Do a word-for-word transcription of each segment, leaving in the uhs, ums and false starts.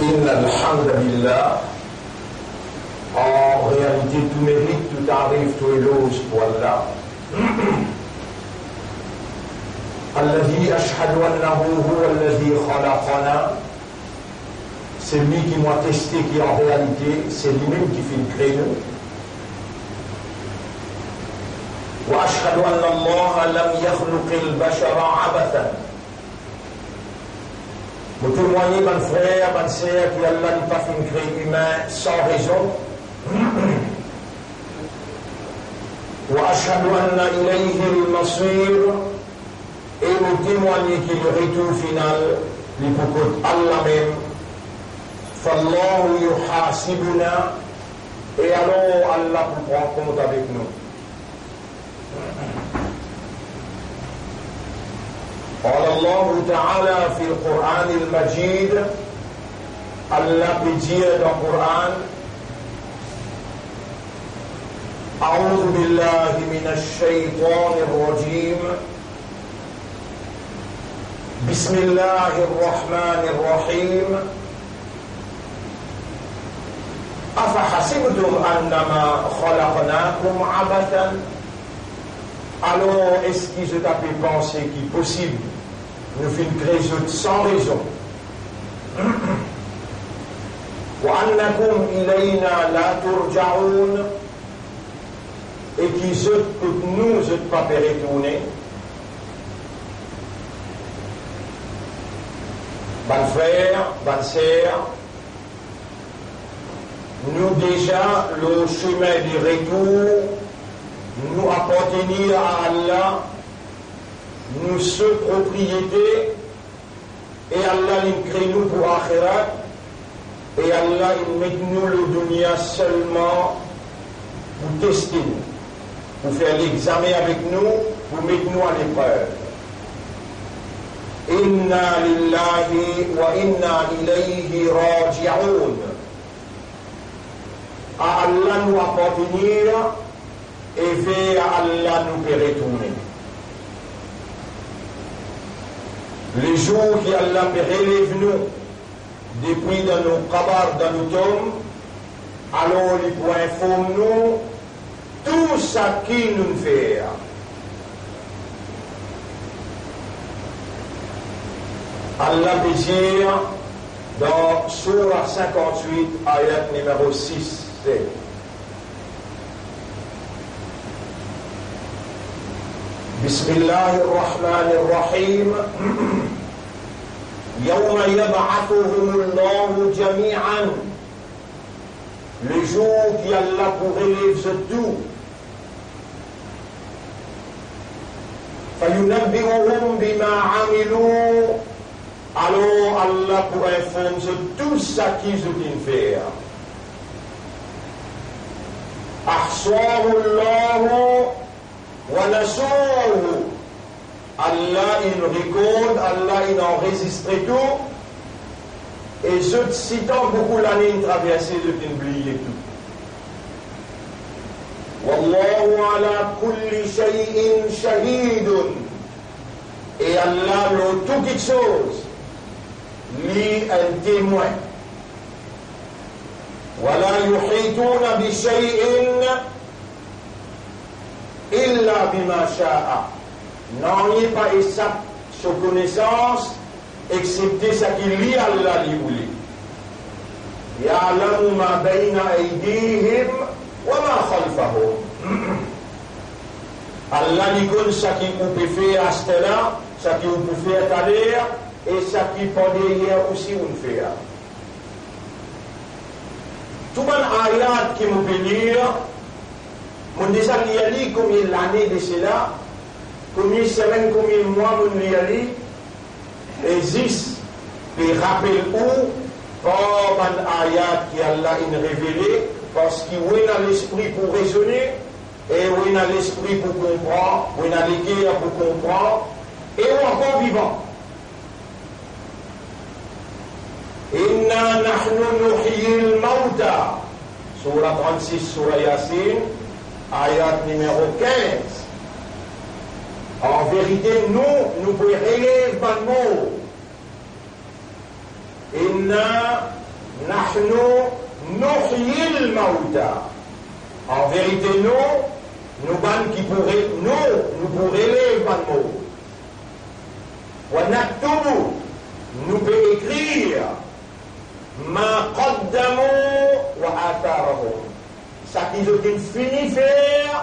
إن الحمد لله. En réalité, tout mérite, tout tarif, tout éloge pour Allah. الذي أشهد أنه هو الذي خلقنا. Se li ki mo ateste ki an realite, se limem ki finn kree nou. وأشهد أن الله لم يخلق البشر عبثا. Mo temwagne, bann frer, bann ser, ki Allah li pa finn kree imin san rezon. وأشهد أن إليه المصير. E mo temwagne ki leretour final, li pou kot Allah mem. فالله يحاسبنا. E alor, Allah pou pran kont avek nou. قال الله تعالى في القرآن المجيد. Allah pe dir dan Koran, أعوذ بالله من الشيطان الرجيم. بسم الله الرحمن الرحيم. أفحسبتم أنما خلقناكم عبثا. Alor, eski zot ape panse ki posib nou finn kree zot san rezon? وأنكم إلينا لا ترجعون. E ki zot, kot nou, zot pa pe retourne. Bann frer, bann ser, nou deza lor semin de retour, nou apartenir a Allah, nou so propriete, e Allah inn kree nou pou axirat, e Allah inn met nou lor dunia selman pou teste nou, pou fer legzame avek nou, pou met nou a leprev. إنا لله وإنا إليه راجعون. A Allah nou apartenir, e ver Allah nou pe retourne. Lezour ki Allah pe relev nou depi dan nou kabar, dan nou tonm, alor li pou inform nou tou saki nou fer. Allah pe dir dan Sourah cinquante-huit, ayat nimero sis, se, بسم الله الرحمن الرحيم. يوم يبعثهم الله جميعا. Lezour ki Allah pou relev zot tou. فينبئهم بما عملوا. Alor Allah pou inform zot tou saki zot inn fer. أحصاه الله ونسوه. Allah inn rekord, Allah inn anrezistre tou, e zot, sitan boukou lane inn traverse, zot inn bliye tou. والله على كل شيء شهيد. E Allah lor tou kiksoz, li enn temwin. ولا يحيطون بشيء إلا بما شاء. Nanye pa esap so konesans, eksepte saki li, Allah, li oule. يعلم ما بين أيديهم وما خلفهم. Allah, li konn saki ou pe fer aster la, saki ou pou fer taler, e saki par deryer osi ou'nn fer. Tou bann ayat ki mo pe lir, mo deza lir li komie lane de sela, komie semenn, komie mwa mo lir li, e zis pe rapel ou par bann ayat ki Allah inn revele, parski ou ena lespri pou rezone, e ou ena lespri pou konpran, ou ena leker pou konpran, e ou ankor vivan. إنا نحن نحيي الموتى. Sourah trannsis, Sourah Yasin, ayat nimero kinz. An verite, nou, nou pou relev bann mor. Inna nahnu nuhyil mauta. An verite, nou, nou bann ki pou re-, nou, nou pou relev bann mor. Wa naktubu, nou pe ekrir, ma qaddamu wa atharahum, sa ki zot inn fini fer,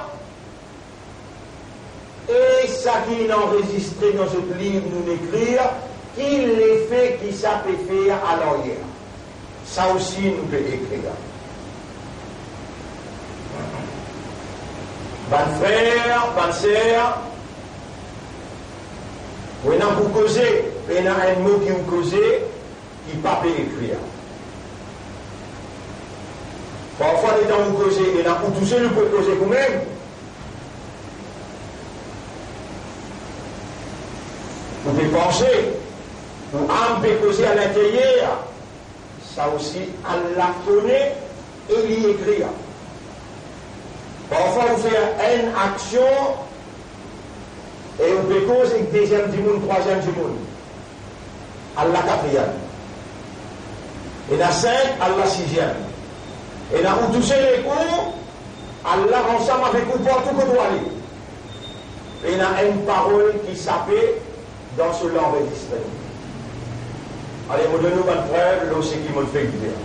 e sa ki inn anrezistre dan zot liv nou ekrir, ki lefe ki sa pe fer alaryer. Sa osi nou pe ekrir. Bann frer, bann ser, ou ena pou koze, ena enn mo ki ou koze, ki pa pe ekrir. Parfwa, letan ou koze, ena ou tousel ou pe koze ou mem. Ou pe panse, ou am pe koze alinteryer, sa osi Allah kone e li ekrir. Parfwa ou fer enn aksion e ou pe koz ek deziem dimoun, trwaziem dimoun. Allah katriem. Ena sink, Allah siziem. Ena ou tousel ek ou, Allah ansam avek ou partou kot ou ale. Ena enn parol ki sape dan so lanrezistreman. Ale, mo donn nou bann prev lor seki mo fek dir.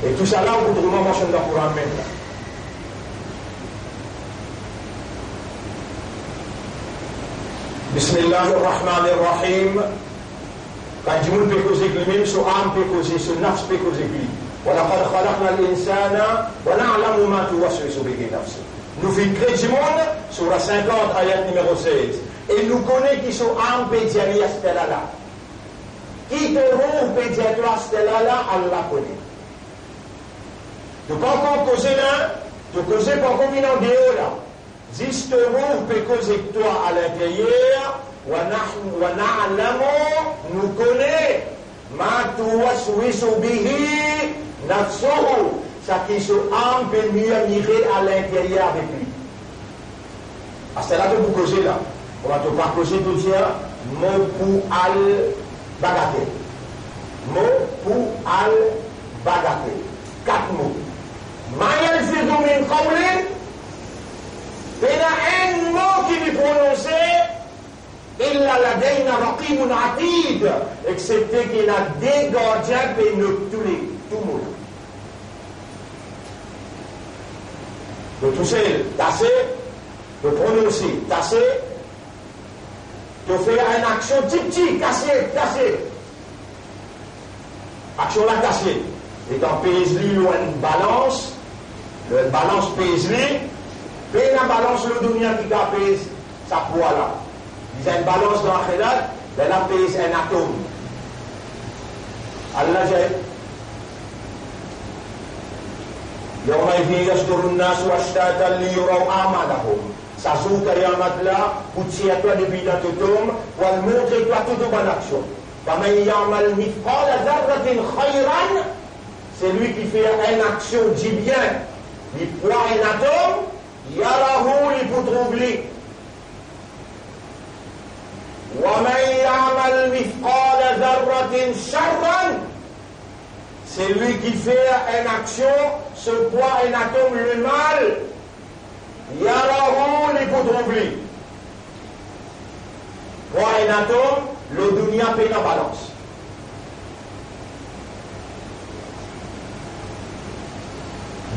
E tousala, ou pou trouv mansionn dan Koran mem la. Bismillahir Rahmanir Rahim. Kan dimoun pe koze ek limem, so am pe koze, so nafs pe koze ek li. Wa laqad khalaqnal insana wa na'lamu ma tuwaswisu bihi nafsuh. Nou finn kre dimoun, soura sinkant, ayat nimero sez. E nou kone ki so am pe dir li aster la la. Ki to rou pe dir twa aster la la, Allah kone. To pankor koze la, to koze pankor vinn andeor la. Zis to rou pe koz ek twa alinteryer, wa nahnu, wa na'lamu, nou kone, ma tuwaswisu bihi nafsuhu, sa ki so am pe mirmire alinteryer avek li. Aster la to pou koze la. Kouma to pa koze, to dir, mo pou al bagatel. Mo pou al bagatel. Kat mo. Ma yalfizu min qawlin, pena enn mo ki li prononse, illa ladayna raqibun atid, exsepte ki ena de gardien pe not tou le, tou mo la. To tousel, tase, to prononse, tase, to fer enn aksion tipti, kasiet, kasiet. Aksion la kasiet. Letan pez li lor enn balans, lor enn balans pez li, pena balans lor dunia ki kapav pez sa pwa la. Bizin enn balans dan axirat, lerla pez enn atom. Allah dir, yawma idhin yasdurun nasu ashtatan liyuraw a'malahum. Sa zour kiyamat la, pou tir twa depi dan to tonm, pou al montre twa tou to bann aksion. Faman ya'mal mithqala dharratin khayran, selwi ki fer enn aksion dibien, li pwa enn atom, yarahu, li pou trouv li. Wa man ya'mal mithqala dharratin sharran, selwi ki fer enn aksion, so pwa enn atom lemal, yarahu, li pou trouv li. Pwa enn atom lor dunia pena balans.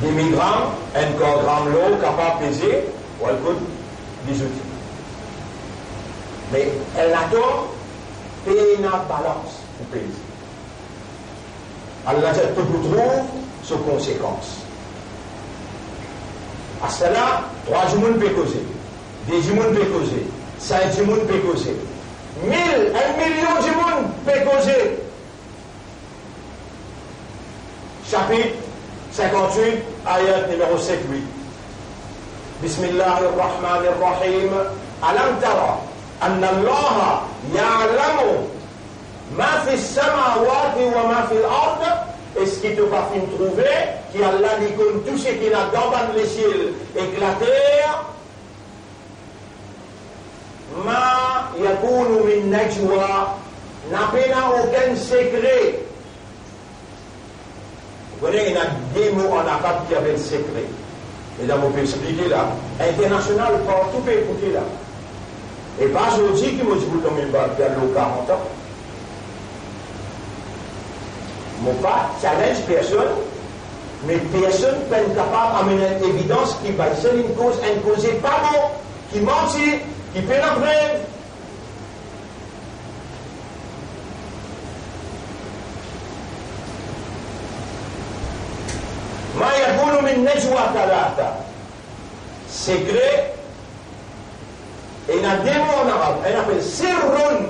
Demi gram, enn kar gram lor kapav peze, ou al kot bizouti. Me enn atom pena balans pou peze. Allah dir to pou trouv so konsekans. Aster la, trwa dimoun pe koze, de dimoun pe koze, sink dimoun pe koze, mil, enn milion dimoun pe koze. Sapit sinkant-wit, ayat nimero set, wit. Bismillahir Rahmanir Rahim. Alam tara anna Allaha ya'lamu ma fis samawati wa ma fil ard? Eski to pa finn trouve ki Allah li konn tou seki ena dan bann lesiel ek later? Ma yakunu min najwa Napa okenn sekre. Ou kone, ena de mo an arab ki apel sekre. E la, mo pe explike la. Internasional, partou pe ekoute la. E pa zordi ki mo dibout lor minbar, ki al lor karant an. Mo pa challenge personn, me personn pa'nn kapav amenn enn evidans ki bann sel inn koz enn koze pa bon, ki manti, ki pena prev. Ma yakunu min najwa thalatha. Sekre, ena de mo an arab, enn apel sirrun,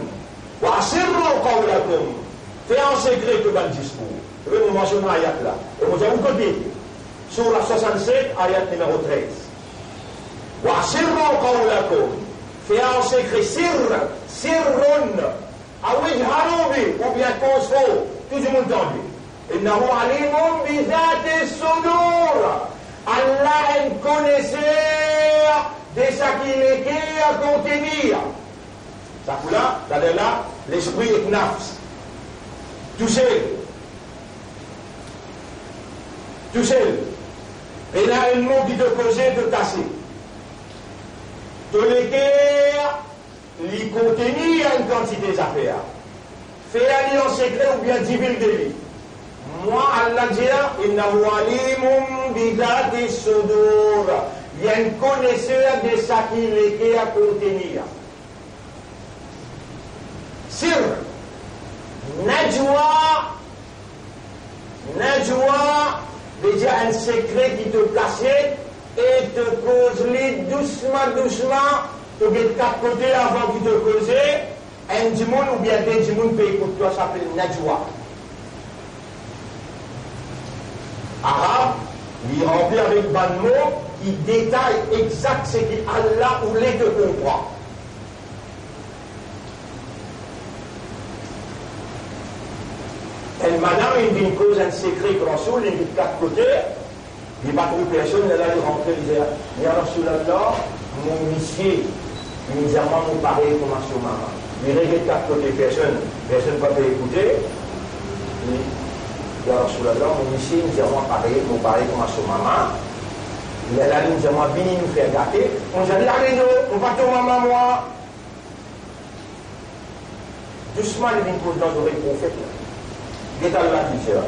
wa asirru qawlakum. Fer an sekre to bann diskour. Epi mo mansionn ayat la. E mo dir ou kote. Soura swasannset, ayat nimero trez. Wa asirru qawlakum. Fer an sekre, sirr, sirrun. Aw ijharu bi, oubien koz for, tou dimoun tande. Innahu alimun bizati sudur. Allah enn koneser de saki leker kontenir. Sa kou la, taler la, lespri ek nafs. Tousel. Tousel. Ena enn mo ki to koze, to kase. To leker, li kontenir enn kantite zafer. Fer li an sekre oubien divil de li. Mwa, Allah dir, innahu alimun bizati sudur. Li enn koneser de saki leker kontenir. Sirr. Najwa. Najwa vedir enn sekre ki to kase e to koz li dousman, dousman, to get kat kote avan ki to koze. Enn dimoun oubien de dimoun pe ekout twa, sa apel najwa. Arab, li ranpli avek bann mo ki detay exak seki Allah oule to konpran. Enn madam inn vinn koz enn sekre gran sour, li inn get kat kote, li pa trouv personn, lerla li rantre, li dir, "Ya Rasulallah, mo misie, li dir mwa mo parey kouma so mama." Li reget kat kote, personn, personn pa pe ekoute. Li, "Ya Rasulallah, mo misie, li dir mwa parey, mo parey kouma so mama." Lerla li dir mwa, "Vini nou fer gate." Mo dir li, "Ale non, mo pa to mama mwa." Dousman li vinn koz dan zorey profet la. Get Allah ki dir.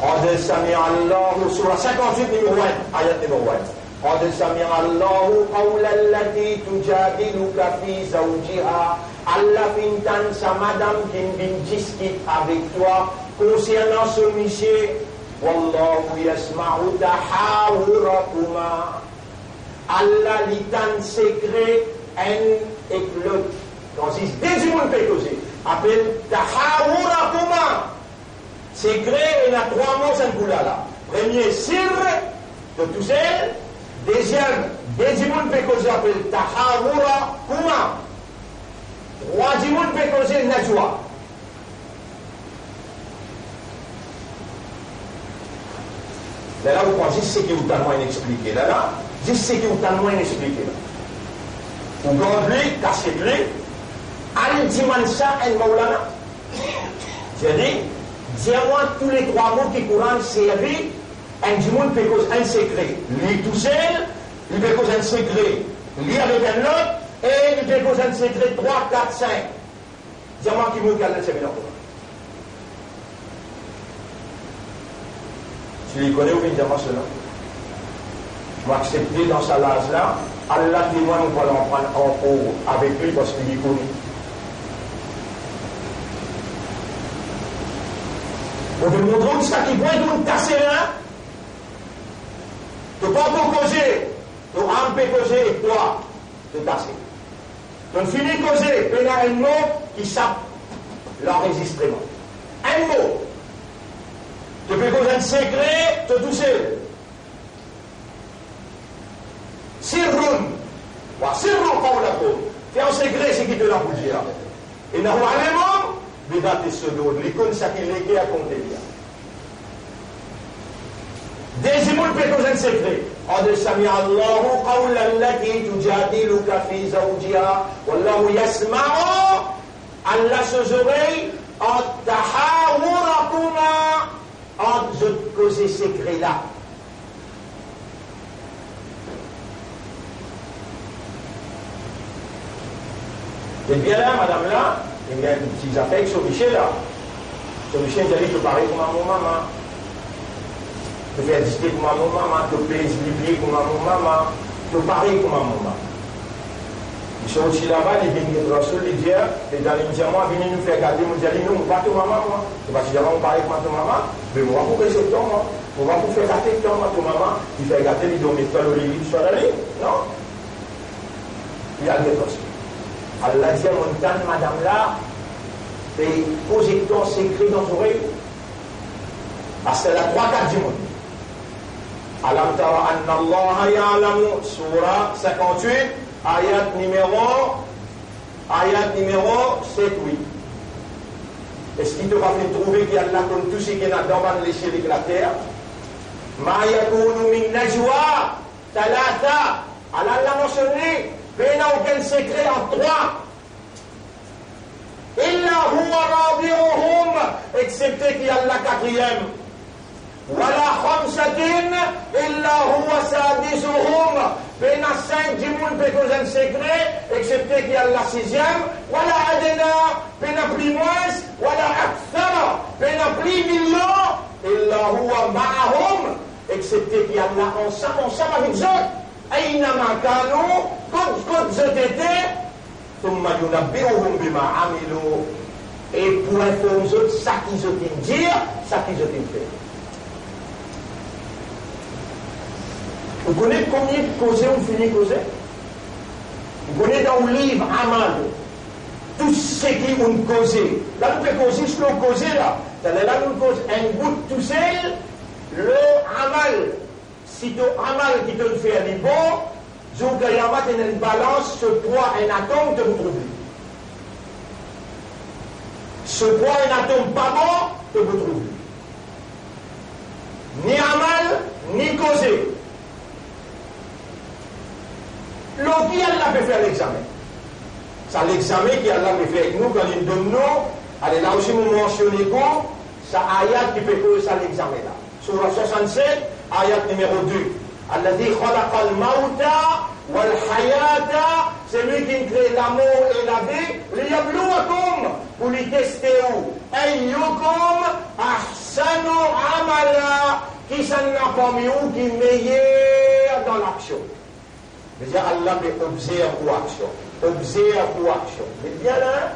Qad sami'a Allahu, soura sinkant-wit, nimero enn, ayat nimero enn. Qad sami'a Allahu qawla allati tujadiluka fi zawjiha. Allah finn tann sa madam ki vinn diskit avek twa konsernan so misie. Wallahu yasma'u tahawurakuma. Allah li tann sekre enn ek lot. Kan zis de dimoun pe koze, apel tahawurakuma. Sekre, ena trwa mo sa kou la la. Premie, sirr, to tousel. Deziem, de dimoun pe koze, apel tahawurakuma. Trwa dimoun pe koze, najwa. Lerla ou pran zis seki ou tann mwa inn explike la la, zis seki ou tann mwa inn explike la. Ou gard li, kasiet li, al dimann sa enn mawlana. Dir li, dir mwa tou le trwa mo ki Koran servi enn dimoun pe koz enn sekre. Li tousel, li pe koz enn sekre. Li avek enn lot, e li pe koz enn sekre trwa, kat, sink. Dir mwa ki mo ki Allah servi dan Koran. Si li kone, ou vinn dir mwa so nom. Mo aksepte dan sa laz la, Allah temwin, mo pa al aprann ankor avek li parski li kone. Mo pe montre ou ziska ki pwin to kase la. To pa ankor koze, to am pe koze ek twa. To kase. To fini koze, pena enn mo ki sap lanrezistreman. Enn mo. To pe koz enn sekre, to tousel. Sirrun, wa sirru qawlakum. Fer an sekre seki to ena pou dir. Innahu alimun bizati sudur, li konn seki leker kontener. De dimoun pe koz enn sekre. Qad sami'a Allahu qawla allati tujadiluka fi zawjiha, wallahu yasma'u Allah so zorey ant tahawurakuma, ant zot koze sekre la. Ebien la, madam la, ena enn ti zafer ek so misie la. So misie inn dir li, to parey kouma mo mama. To fer dite kouma mo mama, to pez biblie kouma mo mama, to parey kouma mo mama. Li sorti laba, li vinn get Rasoul, li dir, letan linn dir mwa, vini nou fer gate, mo dir li, non, mo pa to mama mwa. Mo pa ti dir mwa mo parey kouma to mama, me mo pa pou respekte mwa, mo pa pou fer gate kouma to mama. Li fer gate, li donn twa lor li, li swa ale, non? Li al get Rasoul. Allah dir, mo tann madam la pe koz ek twa an sekre dan zorey. Parski la trwa kat dimoun. Alam tara anna Allaha ya'lamu, soura sinkant-wit, ayat nimero, ayat nimero set, wit. Eski to pa finn trouve ki Allah konn tou seki ena dan bann lesiel ek later? Ma yakunu min najwa thalatha, Allah, Allah mansionn li, pena okenn sekre ant trwa. Illa huwa rabi'uhum, exepte ki Allah katriem. Wala khamsatin illa huwa sadisuhum, pena sink dimoun pe koz enn sekre, exepte ki Allah siziem. Wala adna, pena pli mwins, wala akthara, pena pli milion, illa huwa ma'ahum, exepte ki Allah ansam, ansam avek zot. Aina ma kanu, kot, kot zot ete, thumma yunabbi'uhum bima amilu, e pou inform zot sa ki zot inn dir, sa ki zot inn fer. Ou kone konbien koze ou fini koze? Ou kone dan ou liv Amal, tou seki ou koze. La nou pe koz zis lor koze la. Taler la nou koz enn bout tousel lor Amal. Si to amal ki to'nn fer li bon, zour kiyamat ena enn balans, so pwa enn atom, to pou trouv li. So pwa enn atom pa bon, to pou trouv li. Ni amal, ni koze. Lor ki Allah pe fer lexame? Sa lexame ki Allah pe fer ek nou, kan li donn nou, ale la osi mo mansione kou, sa ayat ki pe koz sa lexame la. Soura swasannset, ayat nimero de. Alladhi khalaqal mawta wal hayata, selwi ki kre lamor e lavi, liyabluwakum, pou li teste ou, ayyukum ahsanu amala, kisannla parmi ou ki meyer dan laksion. Vedir Allah pe obzerv ou aksion. Obzerv ou aksion. Me bien la,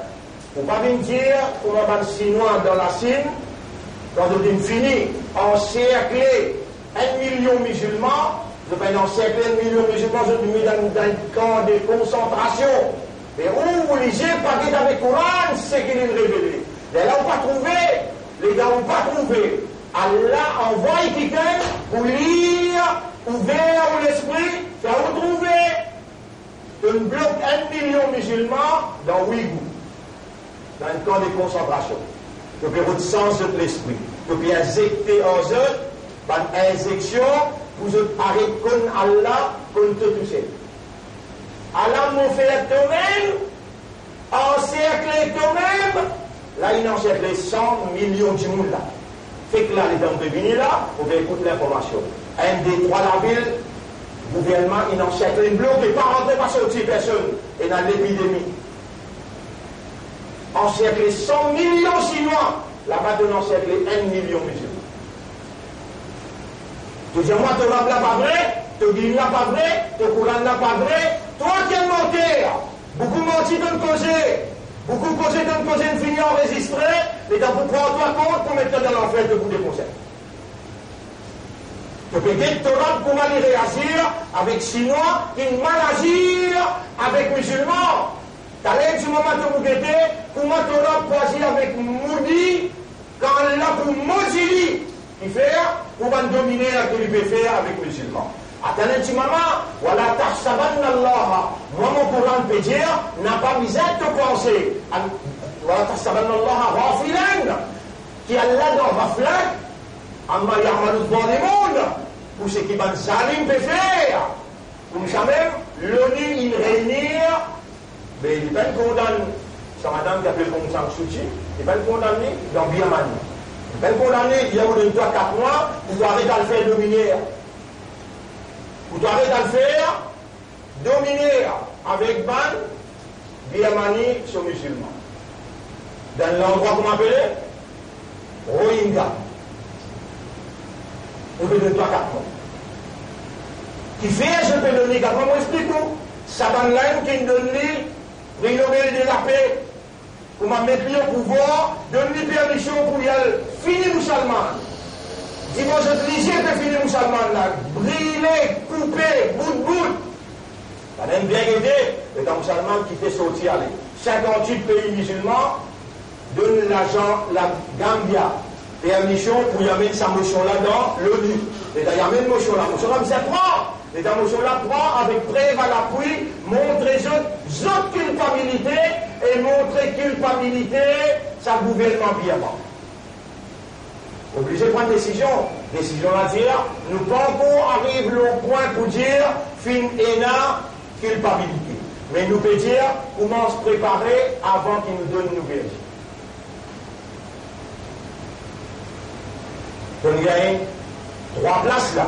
ou pa vinn dir kouma bann Sinwa dan Lasinn, kan zot inn fini anserkle enn milion mizilman, zot pa inn anserkle enn milion mizilman, zot inn met dan, dan enn kan de konsantrasion. Me ou, ou lizie, pa get avek Koran seki linn revele. Lerla ou pa trouve, lerla ou pa trouve. Allah anvoy kikenn pou lir, ouver ou lespri, fer ou trouve. To'nn blok enn milion mizilman dan Ouigour, dan enn kan de konsantrasion. To pe rod sanz zot lespri. To pe inzekte ar zot bann inzeksion pou zot aret konn Allah, konn to tousel. Ala mo fer tomem, anserkle tomem, la inn anserkle san milion dimoun la. Fek la, letan mo pe vini la, mo pe ekout linformasion. Enn, de, trwa lavil, gouvernman inn anserkle, inn bloke, pa rantre, pa sorti, personn, ena lepidemi. Anserkle san milion Sinwa, laba to'nn anserkle enn milion mizilman. To dir mwa to Rab la pa vre, to Bib la pa vre, to Koran la pa vre, twa ki enn manter. Boukou manti to'nn koze, boukou koze to'nn koze inn fini anrezistre, letan pou pran twa kont, pou met twa dan lanfer, to pou defonse. To pe get to Rab kouma li reazir avek Sinwa ki mal azir avek mizilman. Taler enn ti moman to pou gete kouma to Rab pou azir avek Moudi, kan la pou modi li, ki fer pou bann dominer ki li pe fer avek mizilman. Atann enn ti moman, wala tahsabanna Allaha, mwa mo Koran pe dir, napa bizin to panse, an-, wala tahsabanna Allaha ghafilan, ki Allah dan ghaflat, amma ya'malu zalimun, pou seki bann zalim pe fer. Koumsamem, l'ONU inn reini, me li pa'nn kondann Sa madam ki apel Aung San Suu Kyi, li finn kondane dan Birmani. Li finn kondane, li a donn twa kat mwa pou to aret al fer dominer. Pou to aret al fer dominer avek bann Birmani so mizilman. Dan landrwa kouma apele Rohingya. Ou pe donn twa kat mwa. Kifer zot pe donn li kat mwa, mo explik ou. Sa bann la ki donn li Pri Nobel de Lape, kouma met li o pouvwar, donn li permision pou li al fini Mousselman. Dimann zot lizie pe fini Mousselman la, brile, koupe, bout bout. Kanem bien gete, letan Mousselman kite sorti ale. Sinkant-wit pei mizilman donn larzan la Gambia permision pou li amenn sa mosion la dan Loni. Letan li amenn mosion la, mosion la bizin pran. Letan mosion la pran avek prev a lapwi, montre zot, zot kilpabilite e montre kilpabilite sa gouvernman Birman. Oblize pran desizion. Desizion la dir, nou pankor ariv lor pwin pou dir finn ena kilpabilite. Me nou pe dir, koumans prepare avan ki nou donn nou verdi. To'nn gagn trwa plas la.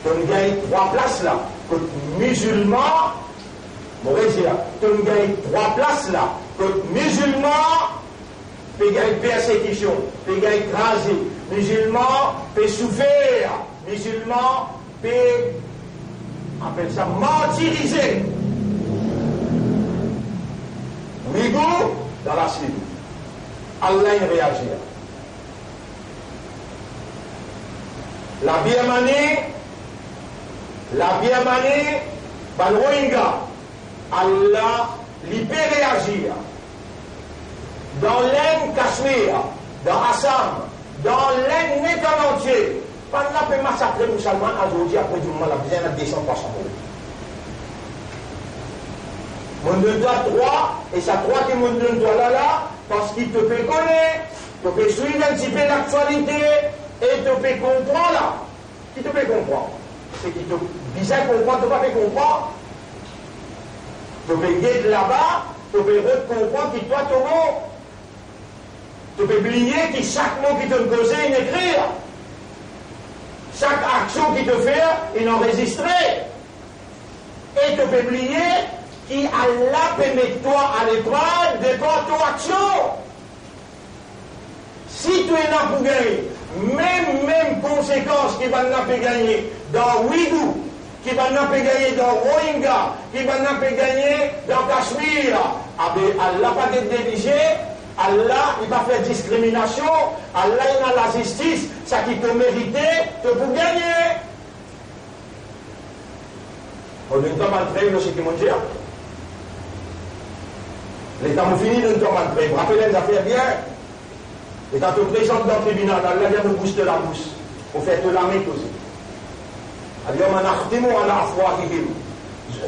To'nn gagn trwa plas la. Kot mizilman, mo redir, to'nn gagn trwa plas la. Kot mizilman pe gagn persekision, pe gagn kraze, mizilman pe soufer, mizilman pe apel sa martirize. Ouigour dan Lasin. Ala inn reazir. Labirmani, Labirmani, bann Rohingya, ala li pe reazir. Dan Lenn, Kashmir, dan Assam, dan Lenn net an antie, bann la pe masakre Mousselman azordi apre dimoun la bizin ena de san trwa san mor. Mo'nn donn twa trwa, e sa trwa ki mo'nn donn twa la la, parski to pe kone, to pe swiv enn tipe laktialite, e to pe konpran la. Ki to pe konpran? Seki to bizin konpran, to pa pe konpran. To pe get laba, to pe rod konpran ki twa to bon. To pe bliye ki sak mo ki to'nn koze inn ekrir. Sak aksion ki to fer inn anrezistre. E to pe bliye ki Allah pe met twa aleprev depar to aksion. Si to ena pou gagne, mem, mem konsekans ki bann la pe gagne dan Ouigour, ki bann la pe gagne dan Rohingya, ki bann la pe gagne dan Kashmir, abe Allah pa get de lizie, Allah li pa fer diskriminasion, Allah ena lazistis, saki to merite, to pou gagne. Mo donn twa bann prev lor seki mo dir. Letan mo fini donn twa bann prev, rapel enn zafer bien. Letan to prezant dan tribinal, Allah dir mo bous to labous, mo fer to lame koze. Al-yawma nakhtimu ala afwahihim.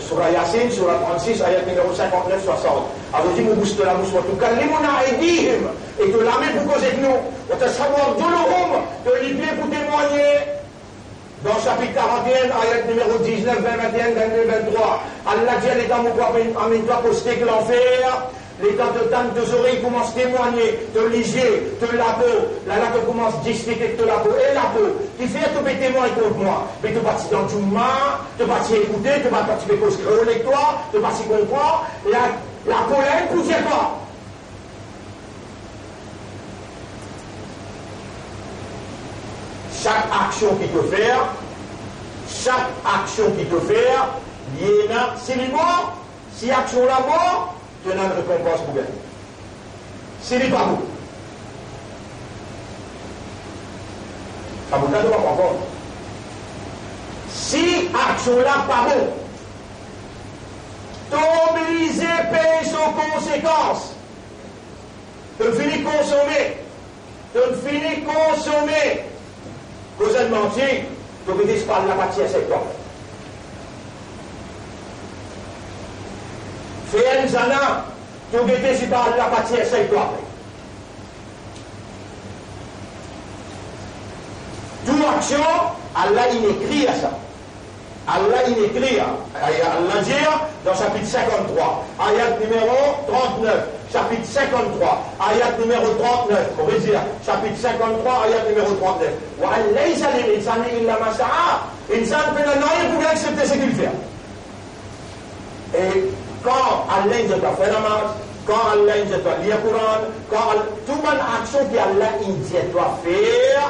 Sura Yasin, sura trannsis, ayat nimero sinkantnef, swasant. Avan dir mo bous to labous, wa tukallimuna aydihim, e to lame pou koz ek nou. Wa tashhadu arjuluhum, to lipie pou temwagne. Dan sapit karant-e-enn, ayat nimero diznef, vin, vin-e-enn, vin-de, vin-trwa, Allah dir, letan mo pou amenn, amenn twa kostik lanfer, letan to tann, to zorey koumans temwagne, to lizie, to lapo, lala to koumans distik ek to lapo, e lapo, kifer to pe temwagn kont mwa? Me to pa ti dan djouma, to pa ti ekoute, to pa, pa ti pe koz kreol ek twa, to pa ti konpran, la, lapo la inn pou dir twa. Sak aksion ki to fer, sak aksion ki to fer, li ena, si li bon, si aksion la bon, to ena enn rekonpans pou gagne. Si li pa bon, sa bon, to pa pou pran. Si aksion la pa bon, to oblize pey so konsekans. To'nn fini konsome, to'nn fini konsome. Koz enn manti, to gete si pa Allah pa ti ase ek twa. Fer enn zina, to gete si pa Allah pa ti ase ek twa. Tou aksion, Allah inn ekrir sa. Allah inn ekrir, Allah dir dan sapit sinkant-trwa, ayat nimero trant-nef, sapit sinkant-trwa, ayat nimero trant-nef, mo redir, sapit sinkant-trwa, ayat nimero trant-nef, "Wa an laysa lil insani illa ma sa'a." Insan pena nanye pou gagn exsepte seki li fer. E kan Allah inn dir twa fer namaz, kan Allah inn dir twa lir Koran, kan Al-, tou bann aksion ki Allah inn dir twa fer,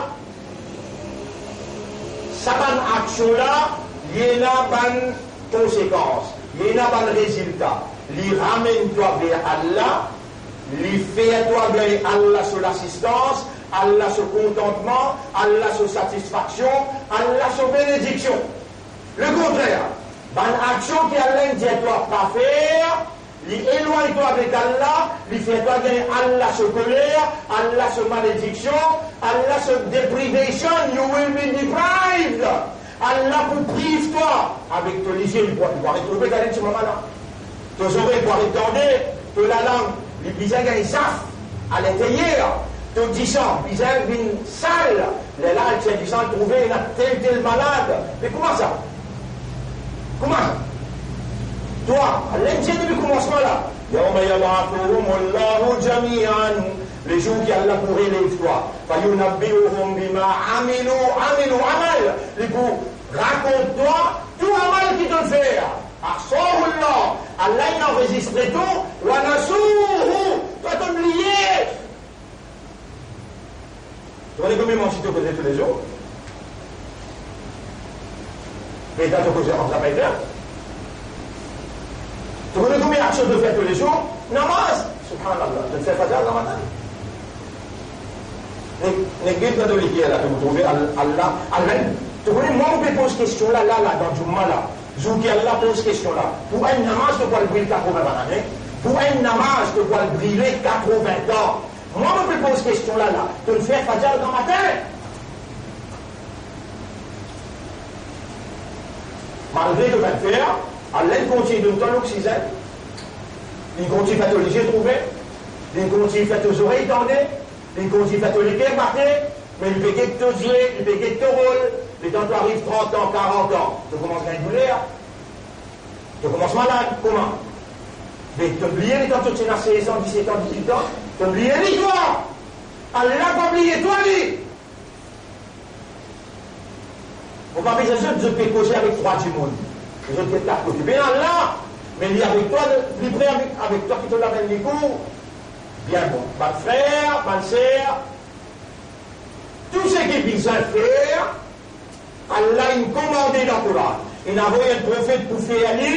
sa bann aksion la, li ena bann konsekans, li ena bann rezilta. Li ramenn twa ver Allah, li fer twa gagn Allah so lasistans, Allah so kontantman, Allah so satisfaksion, Allah so benediksion. Lekontrer, bann aksion ki Allah inn dir twa pa fer, li elwagn twa avek Allah, li fer twa gagn Allah so koler, Allah so malediksion, Allah so deprivation, you will be deprived. Allah pou priv twa avek to lizie, li pou, li pou aret trouve, gade ti mama la. To zorey pou aret tande, to lalang, li bizin gagn zaf alinteryer, to disan bizin vinn sal, lerla al tir disan, trouve ena tel, tel malad. Me kouma sa? Kouma sa? Twa, Allah inn dir depi koumansman la, "Yawma yab'athuhumullahu jami'an", lezour ki Allah pou relev twa, "fayunabbi'uhum bima amilu, amilu amal", li pou rakont twa tou amal ki to'nn fer. Ahsahullah, Allah inn anrezistre tou, wa nasuhu, twa to'nn bliye. To kone konbien manti to koze toulezour? Peta to koze ant sa pa ete. To kone konbien aksion to fer toulezour? Namaz. Subhanallah, to fer fajar gramatin. Nek, nek get dan to leker la, to pou trouve Al-, Allah, Allah. To kone, mwa, mo pe poz kestion la, la, la, dan Djouma la. Zour ki Allah poz kestion la. Pou enn namaz, to pou al bril katrovin bann ane. Pou enn namaz, to pou al brile katrovin tan. Mwa, mo pe poz kestion la, la. To'nn fer fajar gramatin. Malgre to finn fer, Allah inn kontign donn twa loksizenn. Li kontign fer to lizie trouve. Li kontign fer to zorey tande. Li kontign fer to leker bate. Me li pe get to zwe, li pe get to rol. Letan to ariv trant an, karant an, to koumans gagn douler. To koumans malad, kouma? Be, to bliye li kan to ti ena sez an, diset an, dizuit an? To bliye li, twa? Allah pa bliye twa, li. Mo pa bizin zot, zot pe koze avek trwa dimoun. Zot get kat kote. Be Allah, me li avek twa, li pre avek, avek twa ki to lavenn likour. Bien bon. Bann frer, bann ser, tou seki bizin fer, Allah inn komande dan Koran, inn avoy enn profet pou fer li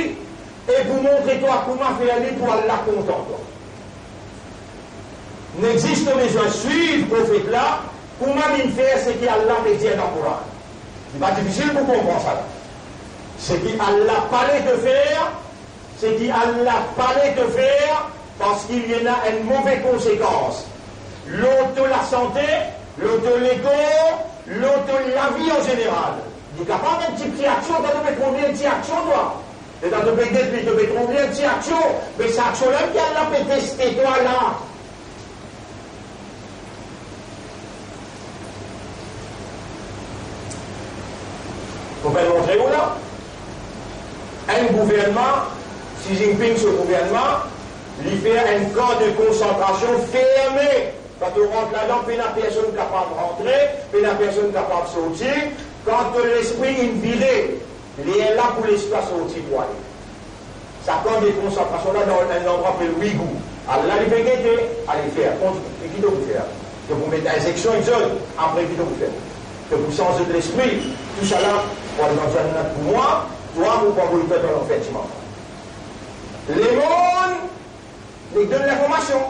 e pou montre twa kouma fer li pou Allah kontan twa. Nek zis to bizin swiv profet la, kouma linn fer seki Allah pe dir dan Koran. Li pa difisil pou konpran sa la. Seki Allah pale to fer, seki Allah pale to fer, parski li ena enn move konsekans lor to lasante, lor to lekor, lor to lavi an zeneral. Li kapav enn tipti aksion, kan to pe trouv li enn ti aksion, twa. Letan to pe get li, to pe trouv li enn ti aksion, me sa aksion la ki Allah pe teste twa la. Mo pe montre ou la, enn gouvernman, Xi Jinping so gouvernman, li fer enn kan de konsantrasion ferme. Kan to rant ladan, pena personn kapav rantre, pena personn kapav sorti. Kan to lespri inn vire, lerla pou lespri sorti pou ale. Sa kan de konsantrasion la dan enn landrwa apel Ouigour. Allah li pe gete, ale fer, kontign, e ki to pou fer? To pou met inzeksion ek zot, apre ki to pou fer? To pou sanz zot lespri, tousala pou al dan jannat pou mwa, twa, mo pou avoy twa dan lanfer dimann. Lemonn nek donn linformasion.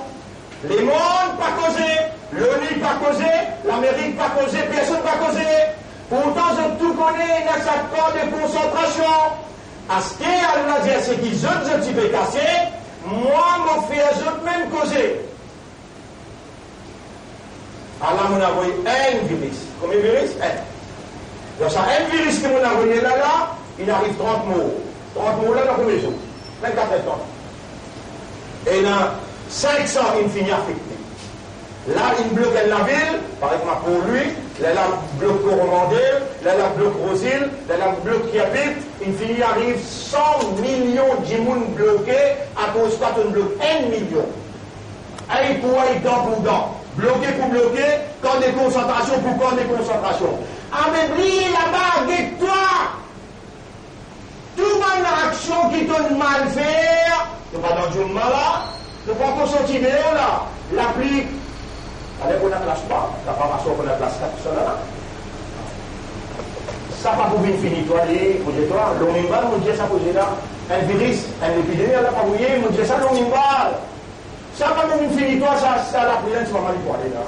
Lemonn pa koze, l'ONU pa koze, Lamerik pa koze, personn pa koze. Pourtan zot tou kone ena sa kan de konsantrasion. Aster Allah dir seki zot, zot ti pe kase, mwa mo fer zot mem koze. Ala mo avoy enn viris. Konbien viris? Enn. Dan sa enn viris ki mo avoy la la, inn ariv trant mor. Trant mor la dan konbien zour? Vinn-kat er tan. Ena sink san inn fini afekte. La inn blok enn lavil, parey kouma Port-Louis, Lerla blok Koromandel, lerla blok Rosil, lerla blok Kirpik, inn fini ariv san milion dimoun bloke, akoz twa to'nn blok enn milion. Ey pou ey, dan pou dan. Bloke pou bloke, kan de konsantrasion pou kan de konsantrasion. Ame bliye laba, get twa! Tou bann aksion ki to'nn mal fer, nou pa dan dimoun la, nou pa ankor sorti deor la, lapli, ale pou ena klas twa, lafamasyon pou ena klas kat, tousala la. Sa pa pou vinn fini twa, li, mo dir twa, lor minbar, mo dir sa koze la, enn viris, enn lepidemi, la pa pou ye, mo dir sa lor minbar. Sa pa pou fini twa, sa, sa lapriyer, ti mama li pou ale la.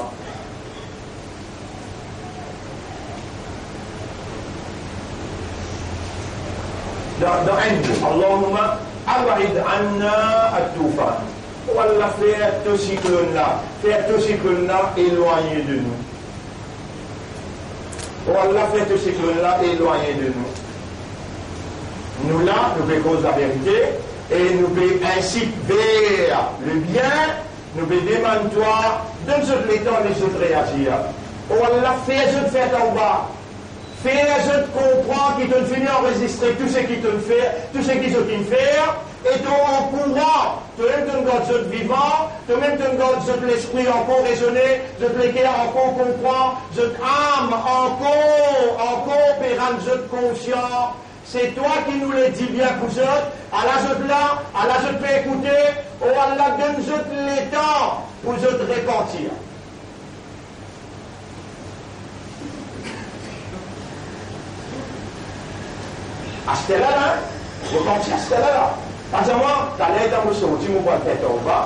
Dan, dan enn mo, Allahumma ab'id anna at-tufan. O Allah, fer to siklonn la, fer to siklonn la elwagne de nou. O Allah, fer to siklonn la elwagne de nou. Nou la, nou pe koz laverite e nou pe insit ver lebien, nou pe demann twa, donn zot letan, les zot reazir. O Allah, fer zot fer tawba, fer zot konpran ki to'nn fini anrezistre tou seki to'nn fer, tou seki zot inn fer, e to okouran, to mem to'nn gard zot vivan, to mem to'nn gard zot lespri ankor rezone, zot leker ankor konpran, zot am ankor, ankor pe rann zot konsian. Se twa ki nou le dibien pou zot, ala zot la, ala zot pe ekoute, o Allah, donn zot letan pou zot repantir. Aster la la, hein? Mo parti aster la la. Pa dir mwa, taler letan mo sorti, mo pou al fer tawba.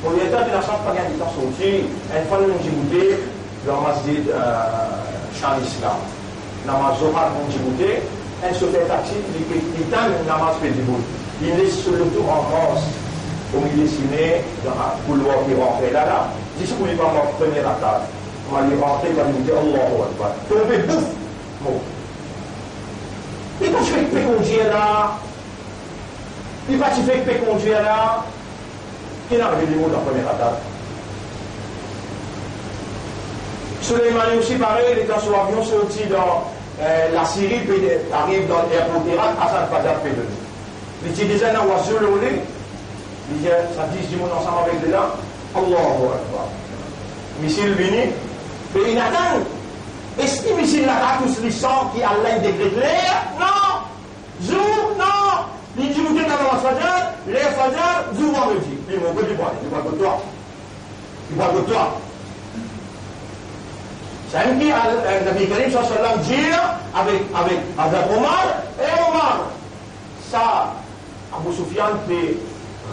Mo letan de lasans pa gagn letan sorti. Enn fwa nou diboute dan masjid, euh, Shah Islam. Namaz Zohar nou diboute, enn sofer taxi, li pe, li tann namaz pe dibout. Li les so loto an mars, omilie sime, dan koulwar ki rantre la la, zis pou li pa mor premie rakaz. Mo al rantre, mo al dir Allahu Akbar. Tonbe bouf, mor. Li pa ti fek pe kondir la. Li pa ti fek pe kondir la. Ki inn arive li mor dan premie rakaz. Souleymani osi parey, letan so avion sorti dan, eh, Lasiri, pe ariv dan lerport Irak, Hassan Fayyad pe done. Li ti deza ena wazou lor li, li dir sa dis dimoun ansam avek li la, Allahu Akbar. Misil vini, be inn atann, eski misil la kapav tous li san ki Allah inn dekret ler? Non! Zour? Non! Li diboute dan namaz Fajar, ler Fajar, zour vandredi. Li mor, kot li pou ale? Li pou al kot twa? Li pou al kot twa? Samem ki al, eh, Nabi Karim sallallahu alayhi wa sallam dir avek, avek, avek Omar, e Omar, sa Abou Soufian pe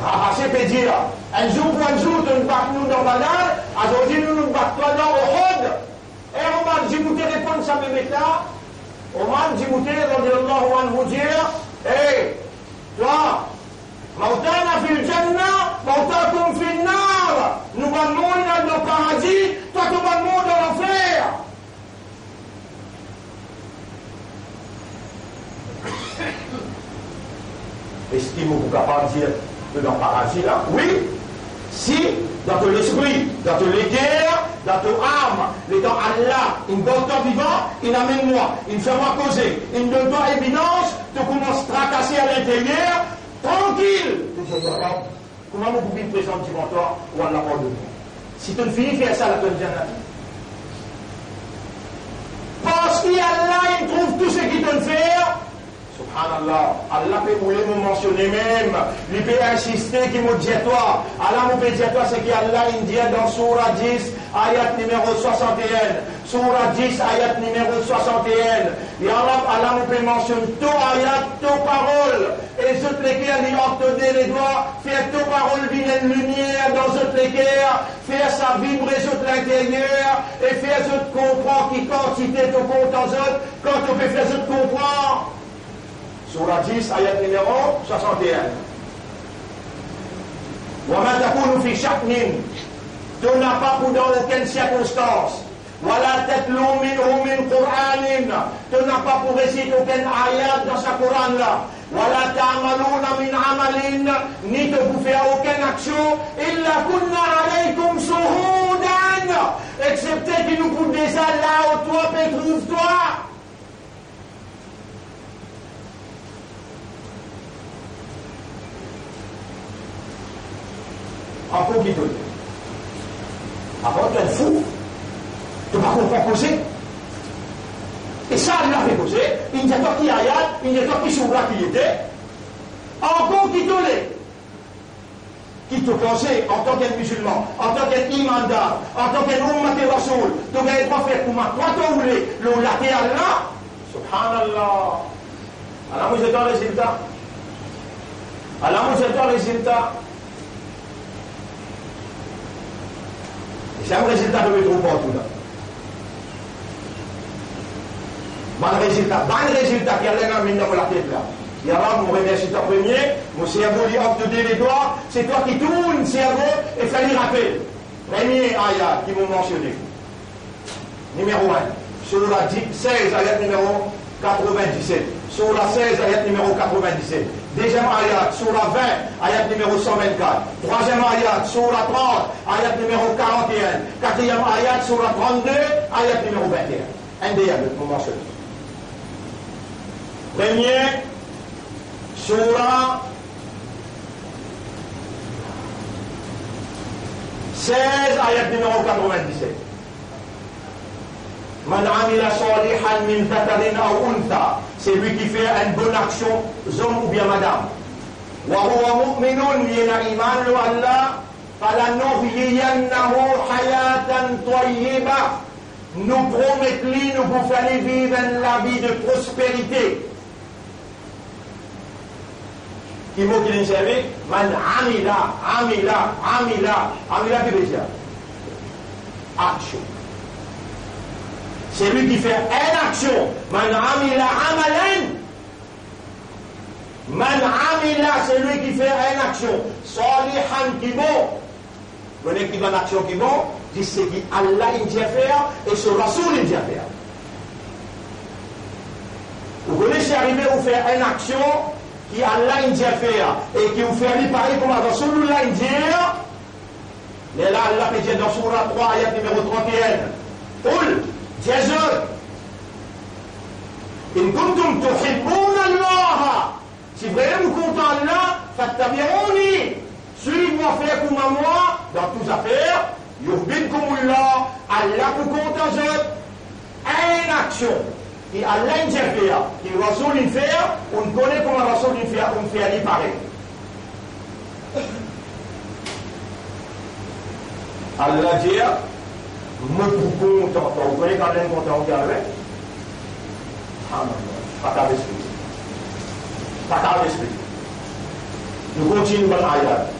rapase, pe dir, enn zour pou enn zour, to'nn bat nou dan Badar, azordi nou, nou bat twa dan Ohod. E Omar diboute reponn sa mem met la. Omar diboute, radiyallahu anhu, dir, e twa, mawtana fil janna, mawtakum fin nar. Nou bann mor inn al dan paradi, twa to bann mor dan lanfer. Eski mo pou kapav dir to dan paradi la? Wi, si dan to lespri, dan to leker, dan to am, letan Allah inn gard twa vivan, inn amenn mwa, inn fer mwa koze, inn donn twa evidans, to koumans trakase alinteryer, trankil, to dir, ya Rab, kouma mo pou vinn prezan divan twa, ou Allah pardonn mwa? Si to'nn fini fer sa la, to'nn dir nati. Parski Allah inn trouv tou seki to'nn fer. Subhanallah, Allah pe oule mo mansione mem, li pe insiste ki mo dir twa. Ala mo pe dir twa seki Allah inn dir dan soura dis, ayat nimero swasant-e-enn. Soura dis, ayat nimero swasant-e-enn. Ya Rab, ala mo pe mansionn to ayat, to parol, e zot leker li ant to de ledwa, fer to parol vinn enn limier dan zot leker, fer sa vibre zot linteryer, e fer zot konpran ki kantite to kontan zot, kan to pe fer zot konpran. Soura dis, ayat nimero swasant-e-enn. Wa ma takunu fi sha'nin, to napa pou dan okenn sirkonstans, wa la tatlu minhu min Qur'anin, to napa pou resit okenn ayat dan sa Koran la, wa la ta'maluna min amalin, ni to pou fer okenn aksion, illa kunna alaykum shuhudan, exepte ki nou pou deza la ou twa pe trouv twa. Ankor ki to le? Apar to enn fou, to pa konpran koze. E sa, li la pe koze, inn dir twa ki ayat, inn dir twa ki soura ki li ete. Ankor ki to le? Ki to panse, antan ki enn mizilman, antan ki enn imandar, antan ki enn ummat Rasoul, to gagn drwa fer kouma twa to oule lor later la? Subhanallah. Ala mo dir twa rezilta. Ala mo dir twa rezilta. E sa rezilta to pe trouv partou la. Bann rezilta, bann rezilta ki al amenn dan mo latet la. Ya Rab, mo remersi twa premie, mo servo li ant to de ledwa, se twa ki tourn servo e fer li rapel. Premie ayat ki mo mansione. Nimero enn, soura di-, sez, ayat nimero katrevin-diset. Soura sez, ayat nimero katrevin-diset. Deziem ayat, soura vin, ayat nimero san vinn-kat. Trwaziem ayat, soura trant, ayat nimero karant-e-enn. Katriyem ayat, soura trant-de, ayat nimero vinn-e-enn. Enn deryer lot, mo mansione. Premie, soura sez, ayat nimero katrevin-diset. Man amila salihan min zakarin aw untha, selwi ki fer enn bonn aksion, zom oubien madam. Wa huwa mu'minun, li ena iman lor Allah, falanuhyiyannahu hayatan tayyiba. Nou promet li, nou pou fer li viv enn lavi de prosperite. Ki mo ki linn servi? Man amila, amila, amila. Amila ki vedir aksion. Selwi ki fer enn aksion. Man amila amalan. Man amila, selwi ki fer enn aksion. Salihan, ki bon. Kone ki bann aksion ki bon, zis seki Allah inn dir fer e so Rasoul inn dir fer. Ou kone si arive ou fer enn aksion ki Allah inn dir fer e ki ou fer li parey kouma Rasoulullah inn dir, lerla Allah pe dir dan soura trwa, ayat nimero trant-e-enn, Qul, dir zot, in kuntum tuhibbunallaha, si vremem ou kontan Allah, fattabi'uni, swiv mwa, fer kouma mwa dan tou zafer, yuhbibkumullah, Allah pou kontan zot. Enn aksion ki Allah inn dir fer, ki Rasoul inn fer, ou kone kouma Rasoul inn fer, ou fer li parey. Allah dir, mo pou kontan twa. Ou kone kan Bondie kontan ou ki arive? Amen. Pa kav respekte. Pa kav respekte. Nou kontign bann ayat.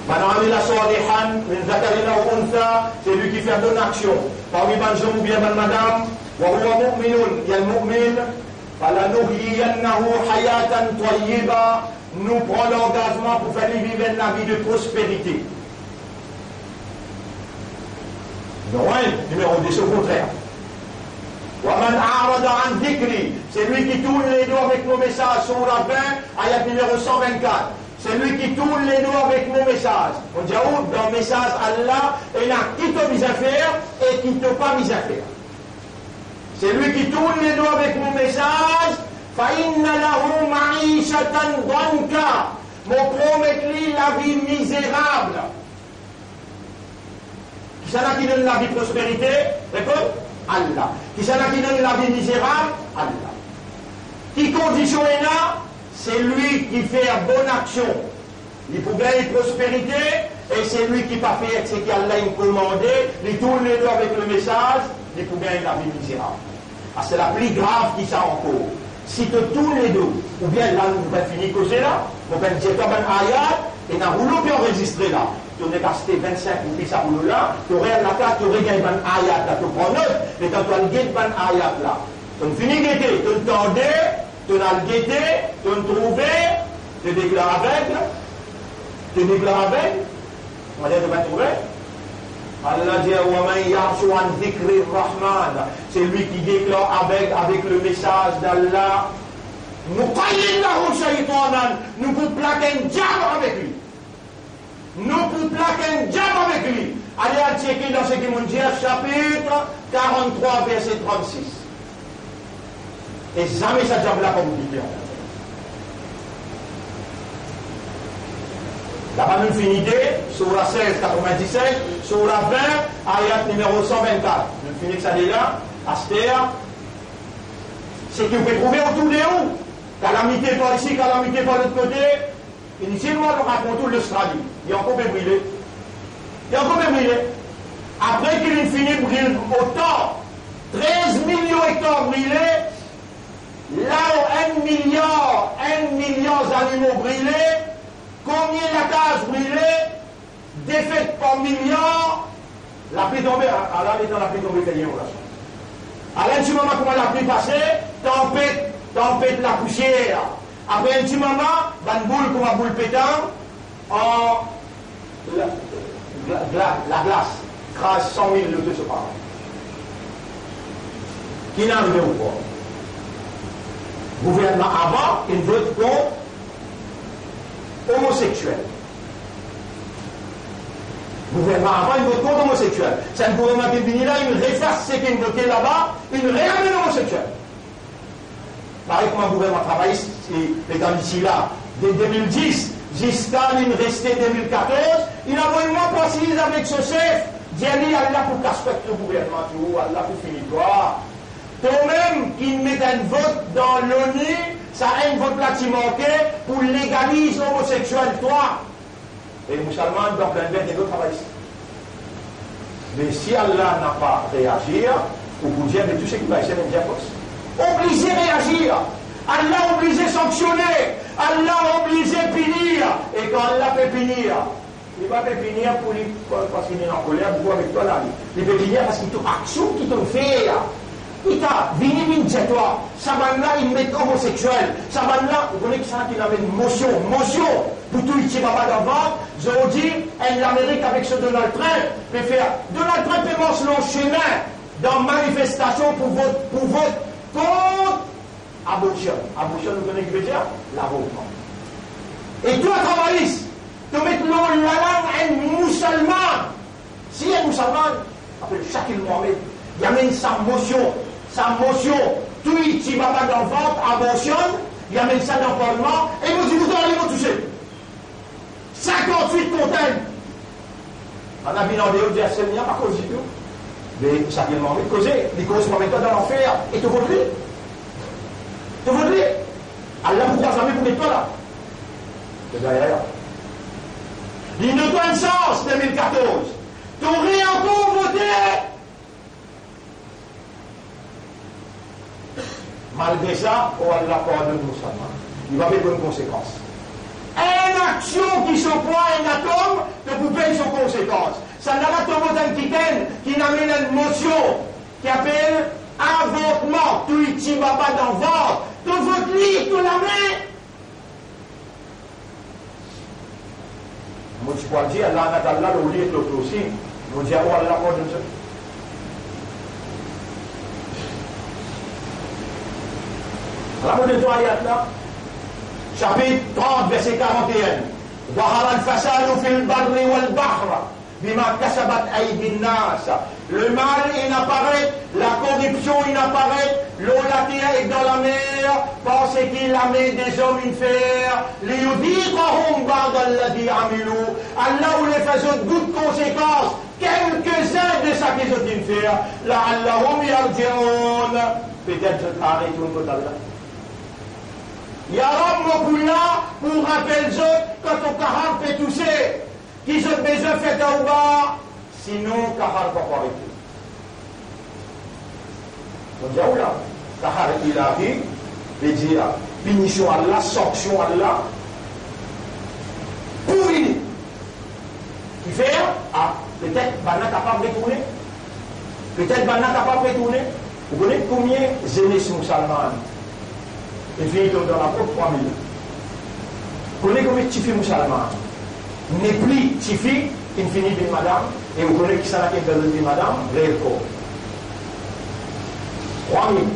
Man amila salihan min zakarin aw untha, selwi ki fer bonn aksion parmi bann zom oubien bann madam, wa huwa mu'minun, li enn mu'min, falanuhyiyannahu hayatan tayyiba, nou pran langazman pou fer li viv enn lavi de prosperite. Nimero enn, nimero de, so kontrer. Wa man a'rada an zikri, selwi ki tourn ledo avek mo mesaz, soura vin, ayat nimero san vinn-kat. Selwi ki tourn ledo avek mo mesaz. Mo dir ou, dan mesaz Allah, ena ki to bizin fer e ki to pa bizin fer. Selwi ki tourn ledo avek mo mesaz, fa inna lahu ma'ishatan danka, mo promet li lavi mizerab. Kisannla ki donn lavi prosperite? Reponn, Allah. Kisannla ki donn lavi mizerab? Allah. Ki kondision ena? Selwi ki fer bonn aksion, li pou gagn prosperite, e selwi ki pa fer seki Allah inn komande, li tourn ledo avek le mesaz, li pou gagn lavi mizerab. Aster la pli grav ki sa ankor. Si to tourn ledo, oubien la nou pe fini koze la, mo pe dir twa bann ayat, ena roulo pe anrezistre la. To nek aste vinn-sink roupi sa roulo la, to al lakaz, to regagn bann ayat la, to pran not, letan to al get bann ayat la. To fini gete, to tande, to al gete, to trouve, to deklar aveg, to deklar aveg, Mwa, to pa trouve? Allah dir, wa man ya'shu an zikri rahman, selwi ki deklar aveg avek le mesaz d'Allah, nuqayyid lahu shaytanan, nou pou plak enn diab avek li. Nou pou plak enn diab avek li. Ale al tcheke dan seki mo dir, sapit karanntrwa, verse trannsis. E zame sa diab la pa pou kite ankor. Laba nou fini de, soura sez, katrovin-disset, soura vin, ayat nimero san vinn-kat. Nou fini ek sa de la, aster, seki ou pe trouve otour de ou, kalamite par isi, kalamite par lot kote, Initilman, nou rakont ou Lostrali, li ankor pe brile. Li ankor pe brile. Apre ki li fini brile otan, trez milion ektar brile, la enn miliar, enn miliar zanimo brile, konbien lakaz brile, defet par miliar, lapli tonbe, a-, ala letan lapli tonbe, fer enn orasion. Ala enn ti moman kouma lapli pase, tanpet, tanpet lapousier. Apre enn ti moman, bann boul kouma boul petang, an la, la, la, laglas, kraz san mil loto so paran. Ki inn arive ou krwar? Gouvernman avan inn vot kont omoseksiel. Gouvernman avan inn vot kont omoseksiel. Sa enn gouvernman ki vini la, inn refas seki inn vote laba, inn reamenn omoseksiel. Parey kouma gouvernman travayis, se, pe gann isi la, de de mil dis ziska li reste de mil katorz, inn avoy mwa pou asiz avek so sef, dir li, al la pou kas kot to gouvernman tou, al la pou fini twa. Tomem ki met enn vot dan loni, sa enn vot la ti manke pou legaliz omoseksiel twa. E mousalman, dan plenn vert, ena travay isi. Me si Allah napa reazir, ou pou dir, me tou seki pa isi, ena dir fos. Oblize reazir. Allah oblize sanksione. Allah oblize pini. E kan Allah pe pini, li pa pe pini pou li, parski li ankoler, bokou avek twa la, li. Li pe pini parski to aksion ki to fer, li ta vini, vinn dir twa, sa bann la, inn met omoseksiel. Sa bann la, ou kone kisannla ki amenn mosion, mosion pou touy ti baba dan vant, zordi, enn Lamerik avek so Donald Trump pe fer. Donald Trump pe mars lor sime dan manifestasion pou vot, pou vot kont aborsion. Aborsion, nou kone ki vedir? Lavortman. E twa travayis, to met lor lalang enn mousalman. Si enn mousalman, apel Shakil Mohamed, li amenn sa mosion, sa mosion, touy ti baba dan vant, aborsion, li amenn sa dan parlman, e mo dir, pourtan, ale mo touse. Sinkant-wit kont enn. Bann la vinn andeor, dir, Semea pa koz ditou. Me Shakil Mohamed koze, li koz pou met twa dan lanfer, e to vot li. To vot li. Allah pou krwar zame pou met twa la. Li donn twa enn sans, de mil katorz. To re ankor vote. Malgre sa, oh Allah pardonn mousalman. Li pa pe konn konsekans. Enn aksion ki so pwa enn atom, to pou pey so konsekans. Sannla to vot enn kitenn ki inn amenn enn mosion ki apel avortman, touy ti baba dan vant. To vot li, to lame. Mo ti pou al dir, laanat Allah lor li ek lot osi. Mo dir, oh Allah, pardonn zot. Ala mo donn twa ayat la. Sapit trant, verse karant-e-enn. Zahara al-fasadu fil barri wal bahri bima kasabat aydin nas. Lemal inn aparet, lakoripsion inn aparet lor later ek dan lamer, parski lame dezom inn fer, liyuziqahum ba'da allazi amilu. Allah oule fer zot gout konsekans kelke-zin de seki zot inn fer, la'allahum yarji'un. Petet zot a retourn kot Allah. Ya Rab, mo pou la pou rapel zot kan to kahar pe touse, ki zot bizin fer tawba, sinon kahar pa pou arete. Mo dir ou la, kahar ilahi, vedir pinision Allah, sanksion Allah pou vini. Kifer, a, petet bann la kapav retourne. Petet bann la kapav retourne. Ou kone konbien zenes mousalman inn fini tom dan laprop? Trwa mil. Kone konbien tifi mousalman, nepli tifi, inn fini vinn madam? E ou kone kisannla ki inn vinn madam? Grev kor. Trwa mil.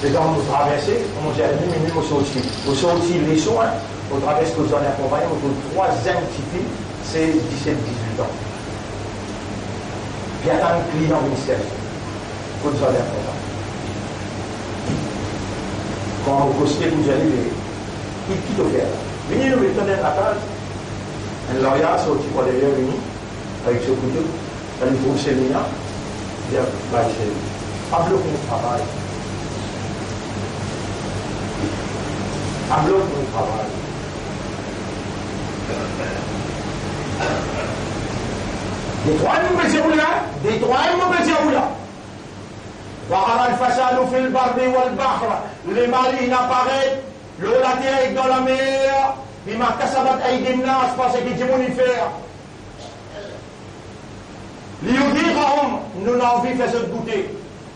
Letan mo traverse, mo dir, minimum mo sorti. Mo sorti leson, hein. Mo traverse kot zot inn akonpagn, mo trouv trwa zenn tifi, sez, diset, dizwit an. Li atann klian vinn servi. Kot zardin kontan. Kan mo koste pou dir li, "Me, ki, ki to fer la?" Vini, nou met dan lakaz. Enn lawyer sorti par deryer, vini avek so kouto. Kan li trouv se li la, li dir, "Bay servi. Pa blok mo travay. Pa blok mo travay." Detrwa mo pe dir ou la, detrwa mo pe dir ou la. Zahara al-fasadu fil barri wal bahr. Lemal inn aparet lor later ek dan lamer, bima kasabat aydin nas, par seki dimoun inn fer. Liyuziqahum, nou ena anvi fer zot goute.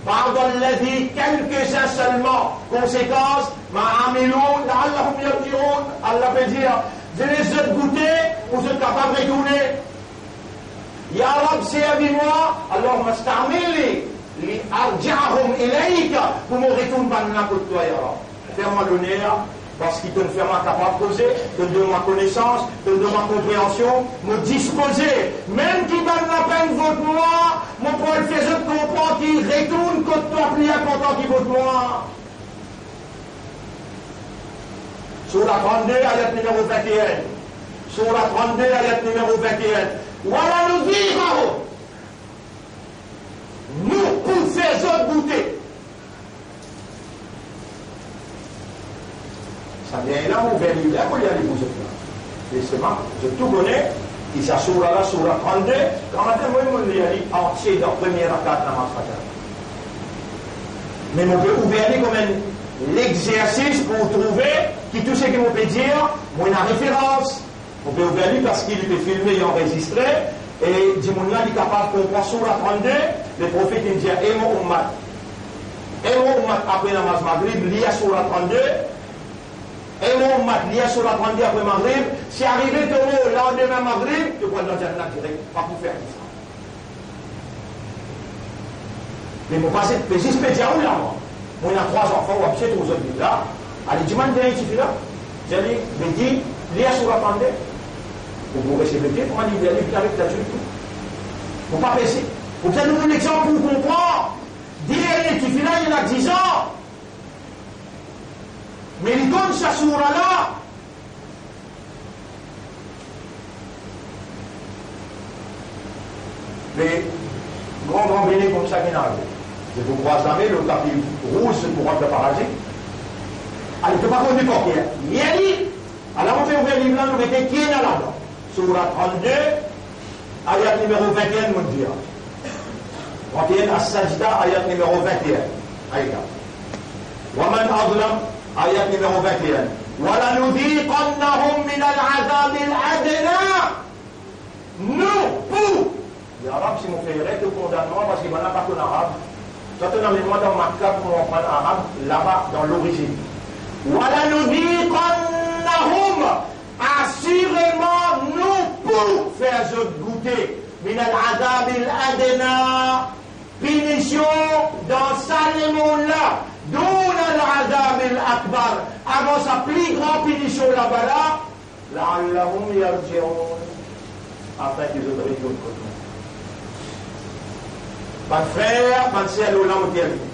Ba'da allazi, kelkezin selman, konsekans, ma amilu, la'allahum yarji'un. Allah pe dir, les zot goute, pou zot kapav retourne. Ya Rab, servi mwa, Allahumma sta'milni li arji'ahum ilayka, pou mo retourn bann la kot twa, ya Rab. Fer mwa loner, parski to'nn fer mwa kapav koze, to'nn donn mwa konesans, to'nn donn mwa konpreansion, mo dispoze. Mem ki bann la pa'nn vot mwa, mo pou al fer zot konpran ki retourn kot twa pli inportan ki vot mwa. Soura trannde, ayat nimero vinte-enn. Soura trannde, ayat nimero vinte-enn. Wa lanudhiqahum. Nou pou fer zot goute. Sa bien la, mo ouver liv la, mo lir li pou zot la. Me selman, zot tou kone ki sa soura la, soura trannde, kan matin, mwa, mo lir li antie dan premie rakat namaz fajar. Me mo pe ouver li kouma enn lexersis pou trouve ki tou seki mo pe dir, mo ena referans. Mo pe ouver li parski li pe filme, li anrezistre, e dimoun la, li kapav konpran soura trannde, Leprofet inn dir, e mo oumat, e mo oumat, apre namaz Magrib, lir soura trannde, e mo oumat, lir soura trannde apre Magrib, si arive to mor landime Magrib, to pou al dan Jannat direk, pa pou fer sa. Me mo pa zis, pe zis pe dir ou la, mwa. Mo ena trwa zanfan, ou abse trouv zot vinn la. Ale, dimann dernie tifi la. Dir li, be, dir, lir soura trannde. Ou pou res epete, kouma li lir li, vinn avek ladwilt tou. Mo pa prese. Mo donn ou lexanp pou konpran. Dernie tifi la, li ena diz an. Me li konn sa soura la. Me gran, gran bene koumsa ki ena arive. Zot pou krwaz lame lor tapi rouz, zot pou rant dan paradi. Ale, to pa konn par ker. Lir li. Ala, mo pe ouver liv la, nou mete ki ena ladan. Soura trannde, ayat nimero vinte-enn, mo dir. Vinte-enn, As-Sajda, ayat nimero vinte-enn. Ayat. Wa man azlam, ayat nimero vinte-enn. Wa lanudhiqannahum minal azabil adna. Nou pou, ya Rab, si mo fer erer, to kondann mwa, parski bann la pa konn arab. Twa, to amenn mwa dan Makka pou mo aprann arab, laba, dan lorizinn. Wa lanudhiqannahum, asireman nou pou fer zot goute, minal azabil adna, pinision dan sa lemond la, dunal azabil akbar, avan sa pli gran pinision laba la, la'allahum yarji'un, afin ki zot retourn kot mwa. Bann frer, bann ser, lor la mo termine.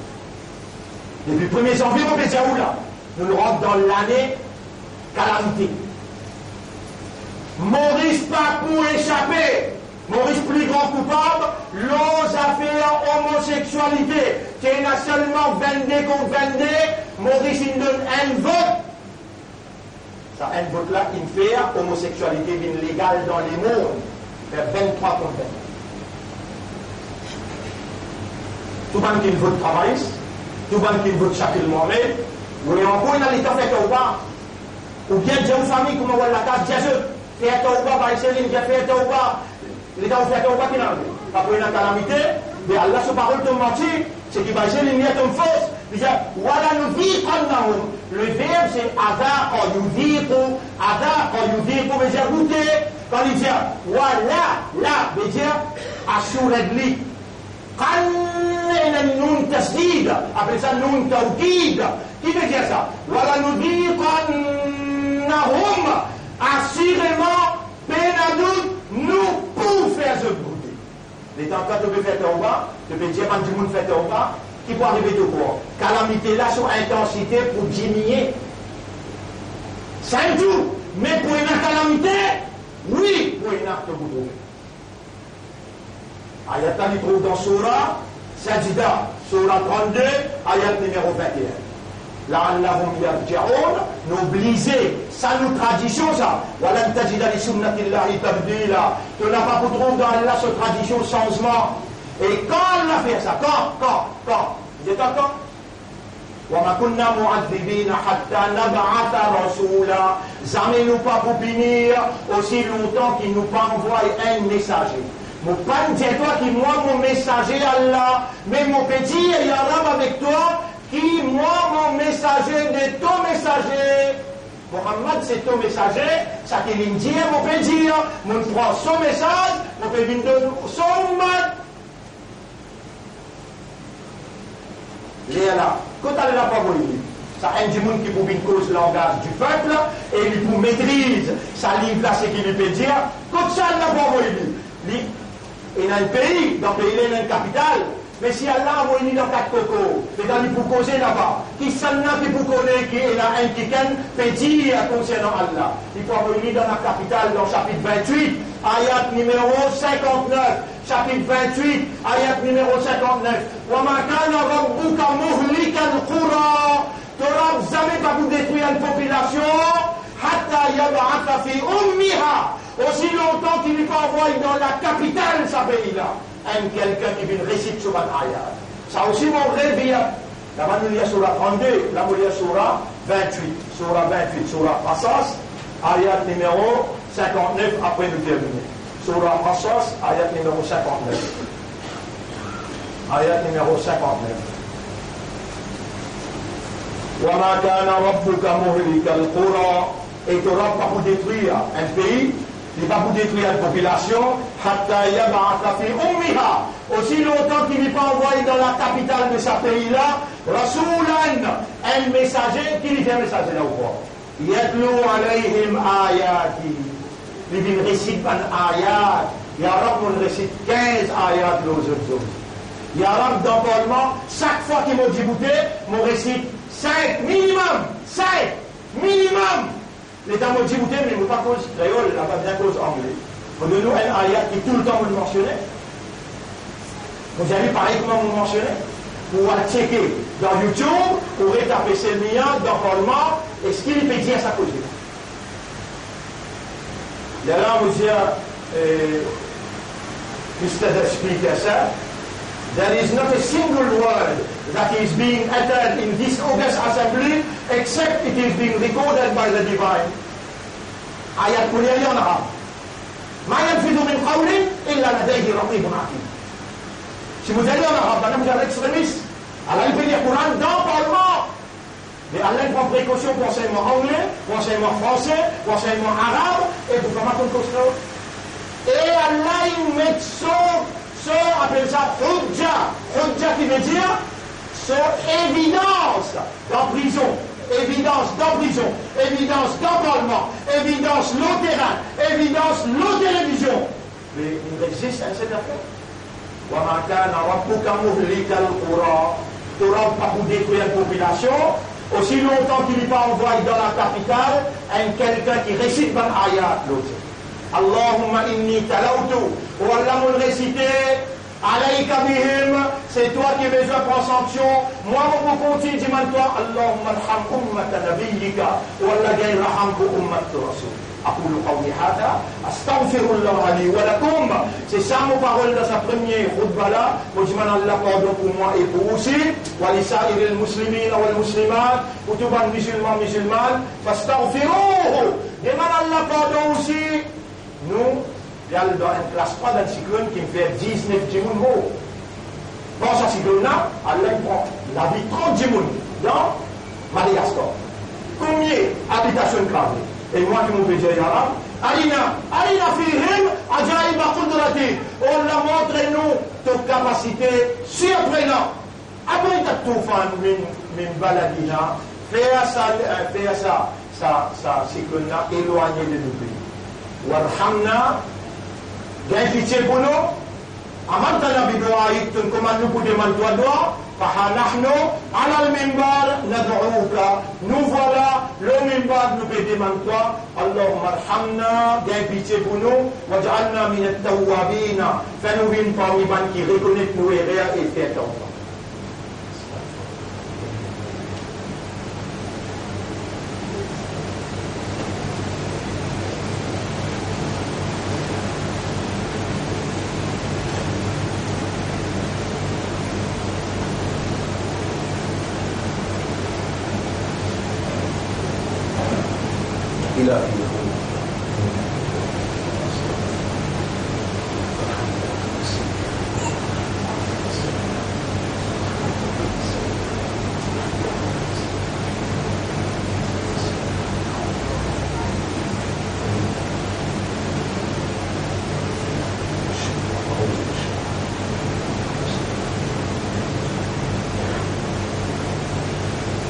Depi premie zanvie, mo pe dir ou la, nou rant dan lane kalamite. Moris pa pou esape. Moris pli gran koupab lor zafer omoseksualite. Ti ena selman vennde kont vennde, Moris inn donn enn vot. Sa enn vot la inn fer omoseksualite vinn legal dan lemond. Fer venntrwa kont vennde. Tou bann ki vinn vot travayis, tou bann ki vinn vot Shakil Mohamed, ou ankor ena letan fer tawba. Oubien dir ou fami, kouma ou al lakaz, dir zot, fer tawba, bay selin, dir fer tawba. Letan ou fer tawba, ki ena arive? Pa pou ena kalamite, me Allah so parol tom manti, seki bay selin li a tom fos. Li dir, wa lanudhiqannahum. Le verb se adhaqa yudhiqu, adhaqa yudhiqu, ve dir goute. Kan li dir, wa la, la, ve dir assuredly. Qan, ena noun tashdid, apel sa noun tawkid. Ki ve dir sa? Wa lanudhiqannahum, asireman, pena dout, nou pou fer zot goute. Letan kan to pe fer tawba, to pe dir bann dimoun fer tawba, ki pou arive to kor? Kalamite la, so intansite pou diminie. Sa enn tou, me pou ena kalamite, wi, pou ena to pou trouve. Ayat la, li trouv dan Soura Sajda, Soura trannde, ayat nimero vinte-enn. La'allahum yarji'un, nou oblize, sa nou tradision sa. Wa lan tajida li sunnatillahi tabdila. To napa pou trouv dan Allah so tradision sanzman. E kan Allah fer sa? Kan? Kan? Kan? Letan kan? Wa ma kunna mu'adhibina hatta nab'atha rasula. Zame nou pa pou pini osi lontan ki nou pa anvway enn mesaze. Mo pa'nn dir twa ki mwa mo mesaze Allah, me mo pe dir, ya Rab, avek twa, ki mwa mo mesaze de to mesaze. Muhammad se to mesaze, seki li'nn dir, mo pe dir, mo'nn pran so mesaz, mo pe vinn donn so ummat. Lerla, kot Allah pou avoy li? Sa enn dimoun ki pou vinn koz langaz dipep e li pou metriz sa liv la, seki li pe dir, kot sa Allah pou avoy li? Li, ena enn pei, dan pei la ena enn kapital, me si Allah avoy li dan Kat Koko, letan li pou koze laba, kisannla ki pou kone ki ena enn kikenn pe dir konsernan Allah? Li pou avoy li dan lakapital, dan sapit vintwit, ayat nimero sinkantnef. Sapit vintwit, ayat nimero sinkantnef. Wa ma kana rabbuka muhlikal qura. To Rab zame pa pou detrir enn popilasion, hatta yab'atha fi ummiha, osi lontan ki li pa anvway dan lakapital sa pei la enn kelkenn ki vinn resit so bann ayat. Sa osi mo rev. Laba nou lir Soura trannde, la mo lir Soura vintwit, Soura vintwit, Soura Qasas, ayat nimero sinkantnef, apre nou termine. Soura Qasas, ayat nimero sinkantnef. Ayat nimero sinkantnef. Wa ma kana rabbuka muhlikal qura. E to Rab pa pou detrir enn pei, li pa pou detrir enn popilasion, hatta yab'atha fi ummiha, osi lontan ki li pa anvway dan lakapital de sa pei la, rasulan, enn mesaze. Ki li fer mesaze la ou krwar? Yatlu alayhim ayati. Li vinn resit bann ayat. Ya Rab, mo'nn resit kinz ayat lor zot do. Ya Rab, dan parlman, sak fwa ki mo diboute, mo resit sink minimem, sink minimem. Letan mo diboute, me mo pa koz kreol, la pa bien koz angle. Mo donn ou enn ayat ki toultan mo'nn mansione. Mo dir li parey kouma mo mansione. Pou al tcheke dan YouTube, ou retape Selmiya dan parlman, eski li pe dir sa koze la? Lerla mo dir, eh, Mister the Speaker, sir, there is not a single word that is being uttered in this august assembly except it is being recorded by the divine. Ayat pou lir li an arab. Ma yalfizu min qawlin illa ladayhi raqibun atid. Si mo dir li an arab, bann la pou dir extremis. Ala li pe lir Koran dan parlman. Me Allah inn pran prekosion pou ansegnman angle, pou ansegnman franse, pou ansegnman arab, e pou kapav konn koz kreol. E Allah inn met so, so, apel sa hudja. Hudja ki vedir so evidans dan prizon, evidans dan prizon, evidans dan parlman, evidans lor terin, evidans lor televizion. Me li res zis enn sel zafer. Wa ma kana rabbuka muhlikal qura. To Rab pa pou detrir enn popilasion osi lontan ki li pa anvway dan lakapital enn kelkenn ki resit bann ayat lor zot. Allahumma inni talawtu. O Allah, mo'nn resite, alayka bihim, se twa ki bizin pran sanksion. Mwa, mo pou kontign dimann twa, Allahumma arham ummata nabiyyika. O Allah, gagn raham pou ummat to Rasoul. Aqulu qawli hadha, astaghfirullaha li wa lakum. Se sa mo parol dan sa premie khoutba la. Mo dimann Allah pardon pou mwa e pou ou osi. Wa li sairil muslimina wal muslimat, pou tou bann mizilman, mizilman. Fastaghfiruhu. Demann Allah pardon osi. Nou, li al dan enn klas, pa dan siklonn ki fer diznef dimoun mor. Pran sa siklonn la, Allah inn pran lavi trant dimoun dan Madagaskar. Komie abitasion krave? E mwa ki mo pe dir, ya Rab, arina, arina fihim ajaiba qudratik. O Allah, montre nou to kapasite sirprenan. Apre ta toufan min, min baladiha, fer sa, eh, fer sa, sa, sa siklonn la elwagne de nou pei. Warhamna, gagn pitie pou nou. Amartana biduaik, to'nn komann nou pou demann twa dwa, faha nahnu alal minbar nad'uka, nou vwala lor minbar, nou pe demann twa, Allahumma arhamna, gagn pitie pou nou, waj'alna minat tawwabina, fer nou vinn parmi bann ki rekonet nou erer e fer tawba.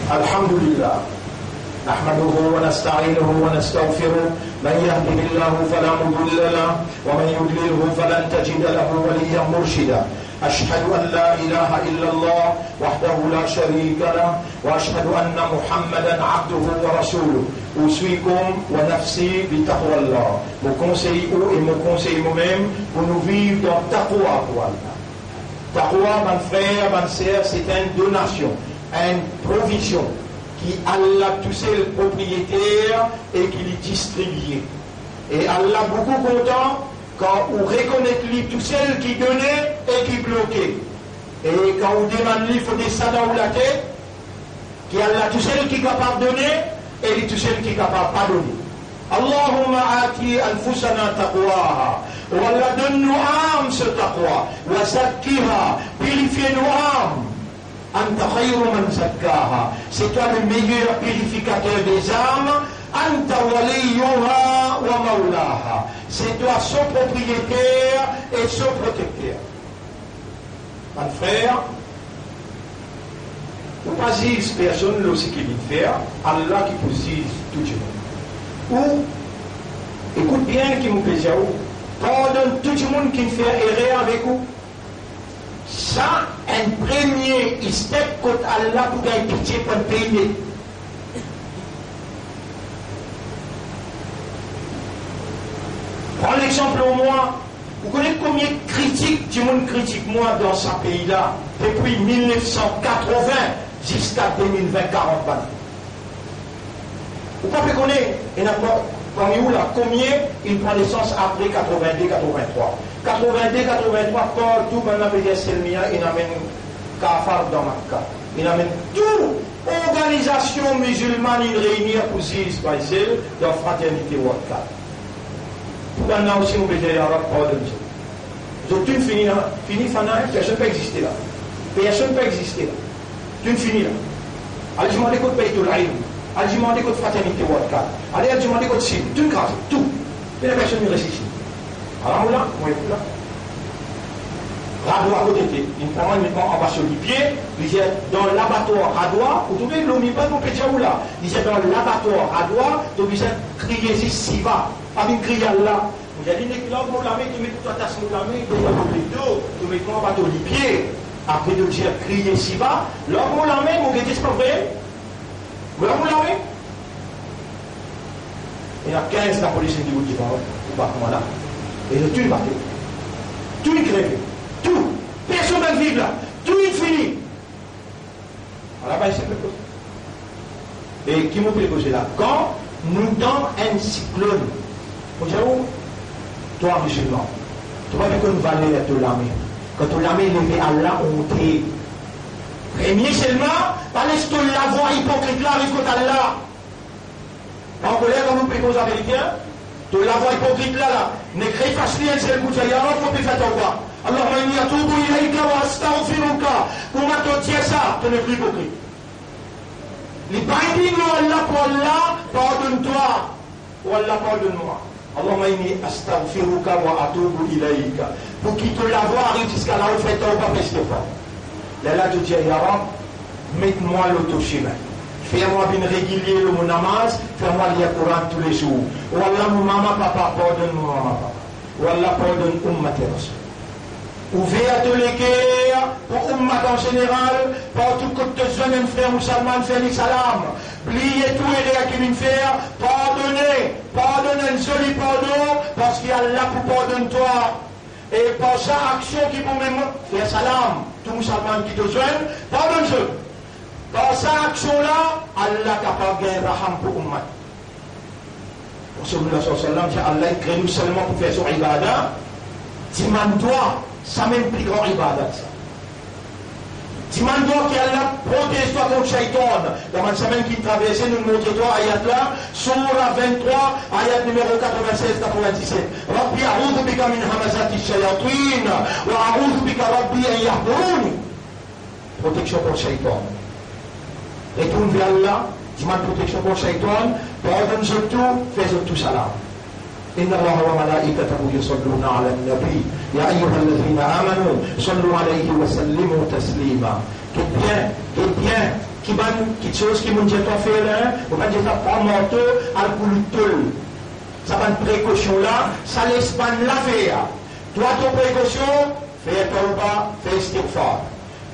الحمد لله. نحمده ونستعينه ونستغفره. من يهده الله فلا مضل له، ومن يضلله فلن تجد له وليا مرشدا. أشهد أن لا إله إلا الله وحده لا شريك له، وأشهد أن محمدا عبده ورسوله. أوصيكم ونفسي بتقوى الله. Mo konsey ou e mo konsey momem pou nou viv dan taqwa pou Allah. Taqwa, bann frer, bann ser, se enn donasion, enn provizion ki Allah tousel propriyeter e ki li distribie. E Allah boukou kontan kan ou rekonet li tousel ki done e ki bloke. E kan ou demann li, fode sa dan ou latet, ki Allah tousel ki kapav done e li tousel ki kapav pa done. اللهم آت أنفسنا تقواها. O Allah, donn nou am so taqwa. وزكها, pirifie nou am. أنت خير من زكاها. C'est toi le meilleur purificateur des âmes. أنت وليها ومولاها. C'est toi son propriétaire et son protecteur. Bann frer, ou pa ziz personn lor seki li fer, Allah ki pou ziz tou dimoun. Ou, ekout bien ki mo pe dir ou, pardonn tou dimoun ki fer erer avek ou. Sa enn premie step kot Allah pou gagn pitie pou enn pei net. Pran lexanp lor mwa, ou kone konbien kritik dimoun kritik mwa dan sa pei la, depi mil nef san katrovin ziska de mil vin, karant lane. Ou pa pe kone, ena pa-, parmi ou la, konbien inn pran nesans apre katrovin de, katrovin trwa? Katrovin de, katrovin trwa, partou bann la pe dir Selmiya inn amenn kafar dan Makka. Inn amenn tou organizasion mizilman inn reini pou ziz Faisal dan Fraternité World Cup. Pou bann la osi, mo pe dir, ya Rab, pardonn zot. Zot tou fini la, fini, fana, personn pa existe la. Personn pa existe la. Tou fini la. Al dimande kot Beytoul Ilm. Al dimande kot Fraternité World Cup. Ale, al dimande kot Sim. Tou kraze, tou. Pena personn ki res isi. Ala mo la, mo ena la. Radwa kote te, inn pran, inn met mwa anba so lipie, li dir dan labatwar Radwa, ou trouve lor minbar mo pe dir ou la, li dir dan labatwar Radwa, to bizin kriye zis Siva, pa vinn kriye Allah. Mo dir li, nek larg mo lame, to met twa tas mo lame deryer mo ledo, to met mwa anba to lipie, apre to dir kriye Siva, larg mo lame, mo gete, se pa vre? Mo larg mo lame. Ena kinz lapolis inn dibout devan, pou bat mwa la. E zot tou inn bate. Tou inn kreve. Tou. Personn pa viv la. Tou inn fini. Ala bann simple koze. E ki mo pe koze la? Kan nou dan enn siklonn, mo dir ou, twa mizilman, to pa pe konn valer to lame. Kan to lame leve, Allah onte. Premie selman, pa les to lavwa ipokrit la ariv kot Allah. Ankoler kan nou pe koz laverite, to lavwa ipokrit la, la, nek efas li enn sel kou, dir, ya Rab, mo pe fer tawba. Allahumma inni atubu ilayka wa astaghfiruka. Kouma to dir sa, to nepli ipokrit. Li pa inn vinn lor Allah pou Allah pardonn twa. O Allah, pardonn mwa. Allahumma inni astaghfiruka wa atubu ilayka. Pou ki to lavwa ariv ziska la, ou fer tawba, fer istigfar. Lerla to dir, ya Rab, met mwa lor to semin. Fer mwa vinn regilie lor mo namaz, fer mwa lir Koran toulezour. O Allah, mo mama papa, pardonn mo mama papa. O Allah, pardonn ummat Rasoul. Ouver to leker pou oummat an zeneral, partou kot to zwenn enn frer mousalman, fer li salam. Bliye tou ere ki finn fer, pardone, pardonn enn zoli pardon, parski Allah pou pardonn twa. E par sa aksion ki pou mem fer salam, tou mousalman ki to zwenn, pardonn zot. Par sa aksion la, Allah kapav gagn raham pou oummat. Rasoulillah sallallahu alayhi wa sallam dir, Allah inn kre nou selman pou fer so ibada. Dimann twa, sa mem pli gran ibada sa. Dimann twa ki Allah protez twa kont shaytan. Dan bann semenn ki traverse, nou montre twa ayat la, soura venntrwa, ayat nimero katrevinnsez, katrevindiset. Rabbi a'udhu bika min hamazati shayatin, wa a'udhu bika Rabbi an yahdurun. Proteksion kont shaytan. Retourn ver Allah, dimann proteksion kont shaytan, pardonn zot tou, fer zot tou salam. Inna Allaha wa malaikatahu yusalluna ala nabi, ya ayyuhalladhina amanu, sallu alayhi wa sallimu taslima. Get bien, get bien, ki bann kiksoz ki monn dir twa fer la, ou pa dir sa, pran marto, al koulout tol. Sa bann prekosion la, sa les bann la fer. Twa to prekosion, fer tawba, fer istighfar.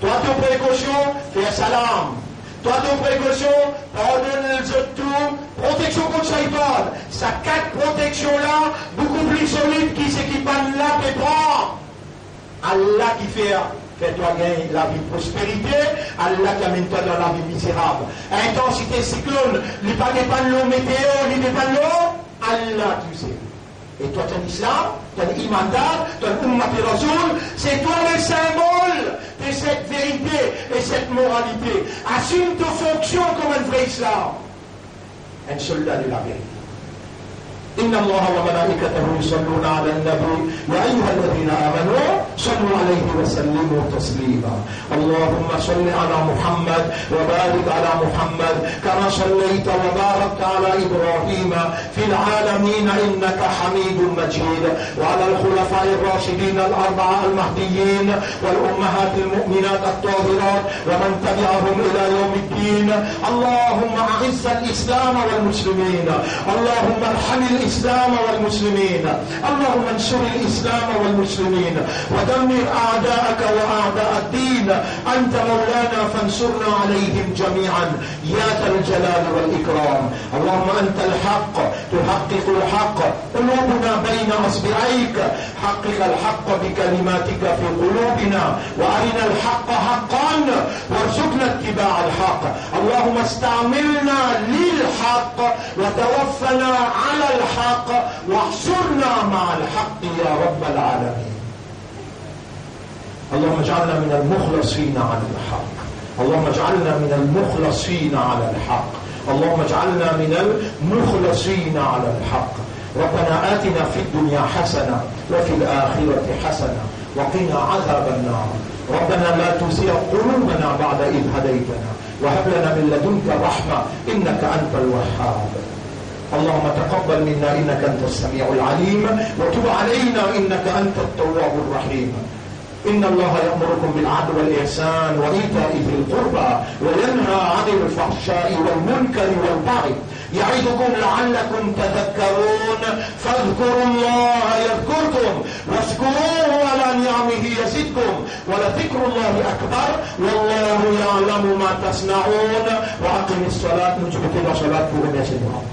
Twa to prekosion, fer salam. Twa to prekosion, pardonn zot tou, proteksion kont shaytan. Sa kat proteksion la, boukou pli solid ki seki bann la pe pran. Allah ki fer, fer twa gagn lavi prosperite, Allah ki amenn twa dan lavi mizerab. Intansite siklonn, li pa depann lor meteo, li depann lor Allah tousel. E twa, to enn Islam, to enn imandar, to enn ummat Rasoul, se twa le sinbol de set verite e set moralite. Asim to fonksion kouma enn vre Islam, enn solda de laverite. Inna Allaha wa malaikatahu yusalluna ala nabi, ya ayyuhalladhina amanu, sallu alayhi wa sallimu taslima. اللهم صل على محمد وبارك على محمد كما صليت وباركت على إبراهيم في العالمين إنك حميد مجيد، وعلى الخلفاء الراشدين الأربعة المهديين والأمهات المؤمنات الطاهرات ومن تبعهم إلى يوم الدين. اللهم أعز الإسلام والمسلمين، اللهم ارحم الإسلام والمسلمين، اللهم انصر الإسلام والمسلمين، ودمر أعداءك وأعداء الدين. أنت مولانا فانصرنا عليهم جميعا يا ذا الجلال والإكرام. اللهم أنت الحق تحقق الحق، قلوبنا بين أصبعيك، حقق الحق بكلماتك في قلوبنا، وأرنا الحق حقا وارزقنا اتباع الحق. اللهم استعملنا للحق وتوفنا على الحق واحشرنا مع الحق يا رب العالمين. اللهم اجعلنا من المخلصين على الحق. اللهم اجعلنا من المخلصين على الحق. اللهم اجعلنا من المخلصين على الحق. ربنا آتنا في الدنيا حسنة وفي الآخرة حسنة وقنا عذاب النار. ربنا لا تزغ قلوبنا بعد إذ هديتنا وهب لنا من لدنك رحمة إنك أنت الوهاب. اللهم تقبل منا إنك أنت السميع العليم وتب علينا إنك أنت التواب الرحيم. إن الله يأمركم بالعدل والإحسان وإيتاء ذي القربى وينهى عن الفحشاء والمنكر والبغي يعظكم لعلكم تذكرون. فاذكروا الله يذكركم واشكروه على نعمه يزدكم ولذكر الله أكبر والله يعلم ما تصنعون. وأقم الصلاة. Nou ti pe dan salat pou remersie nou.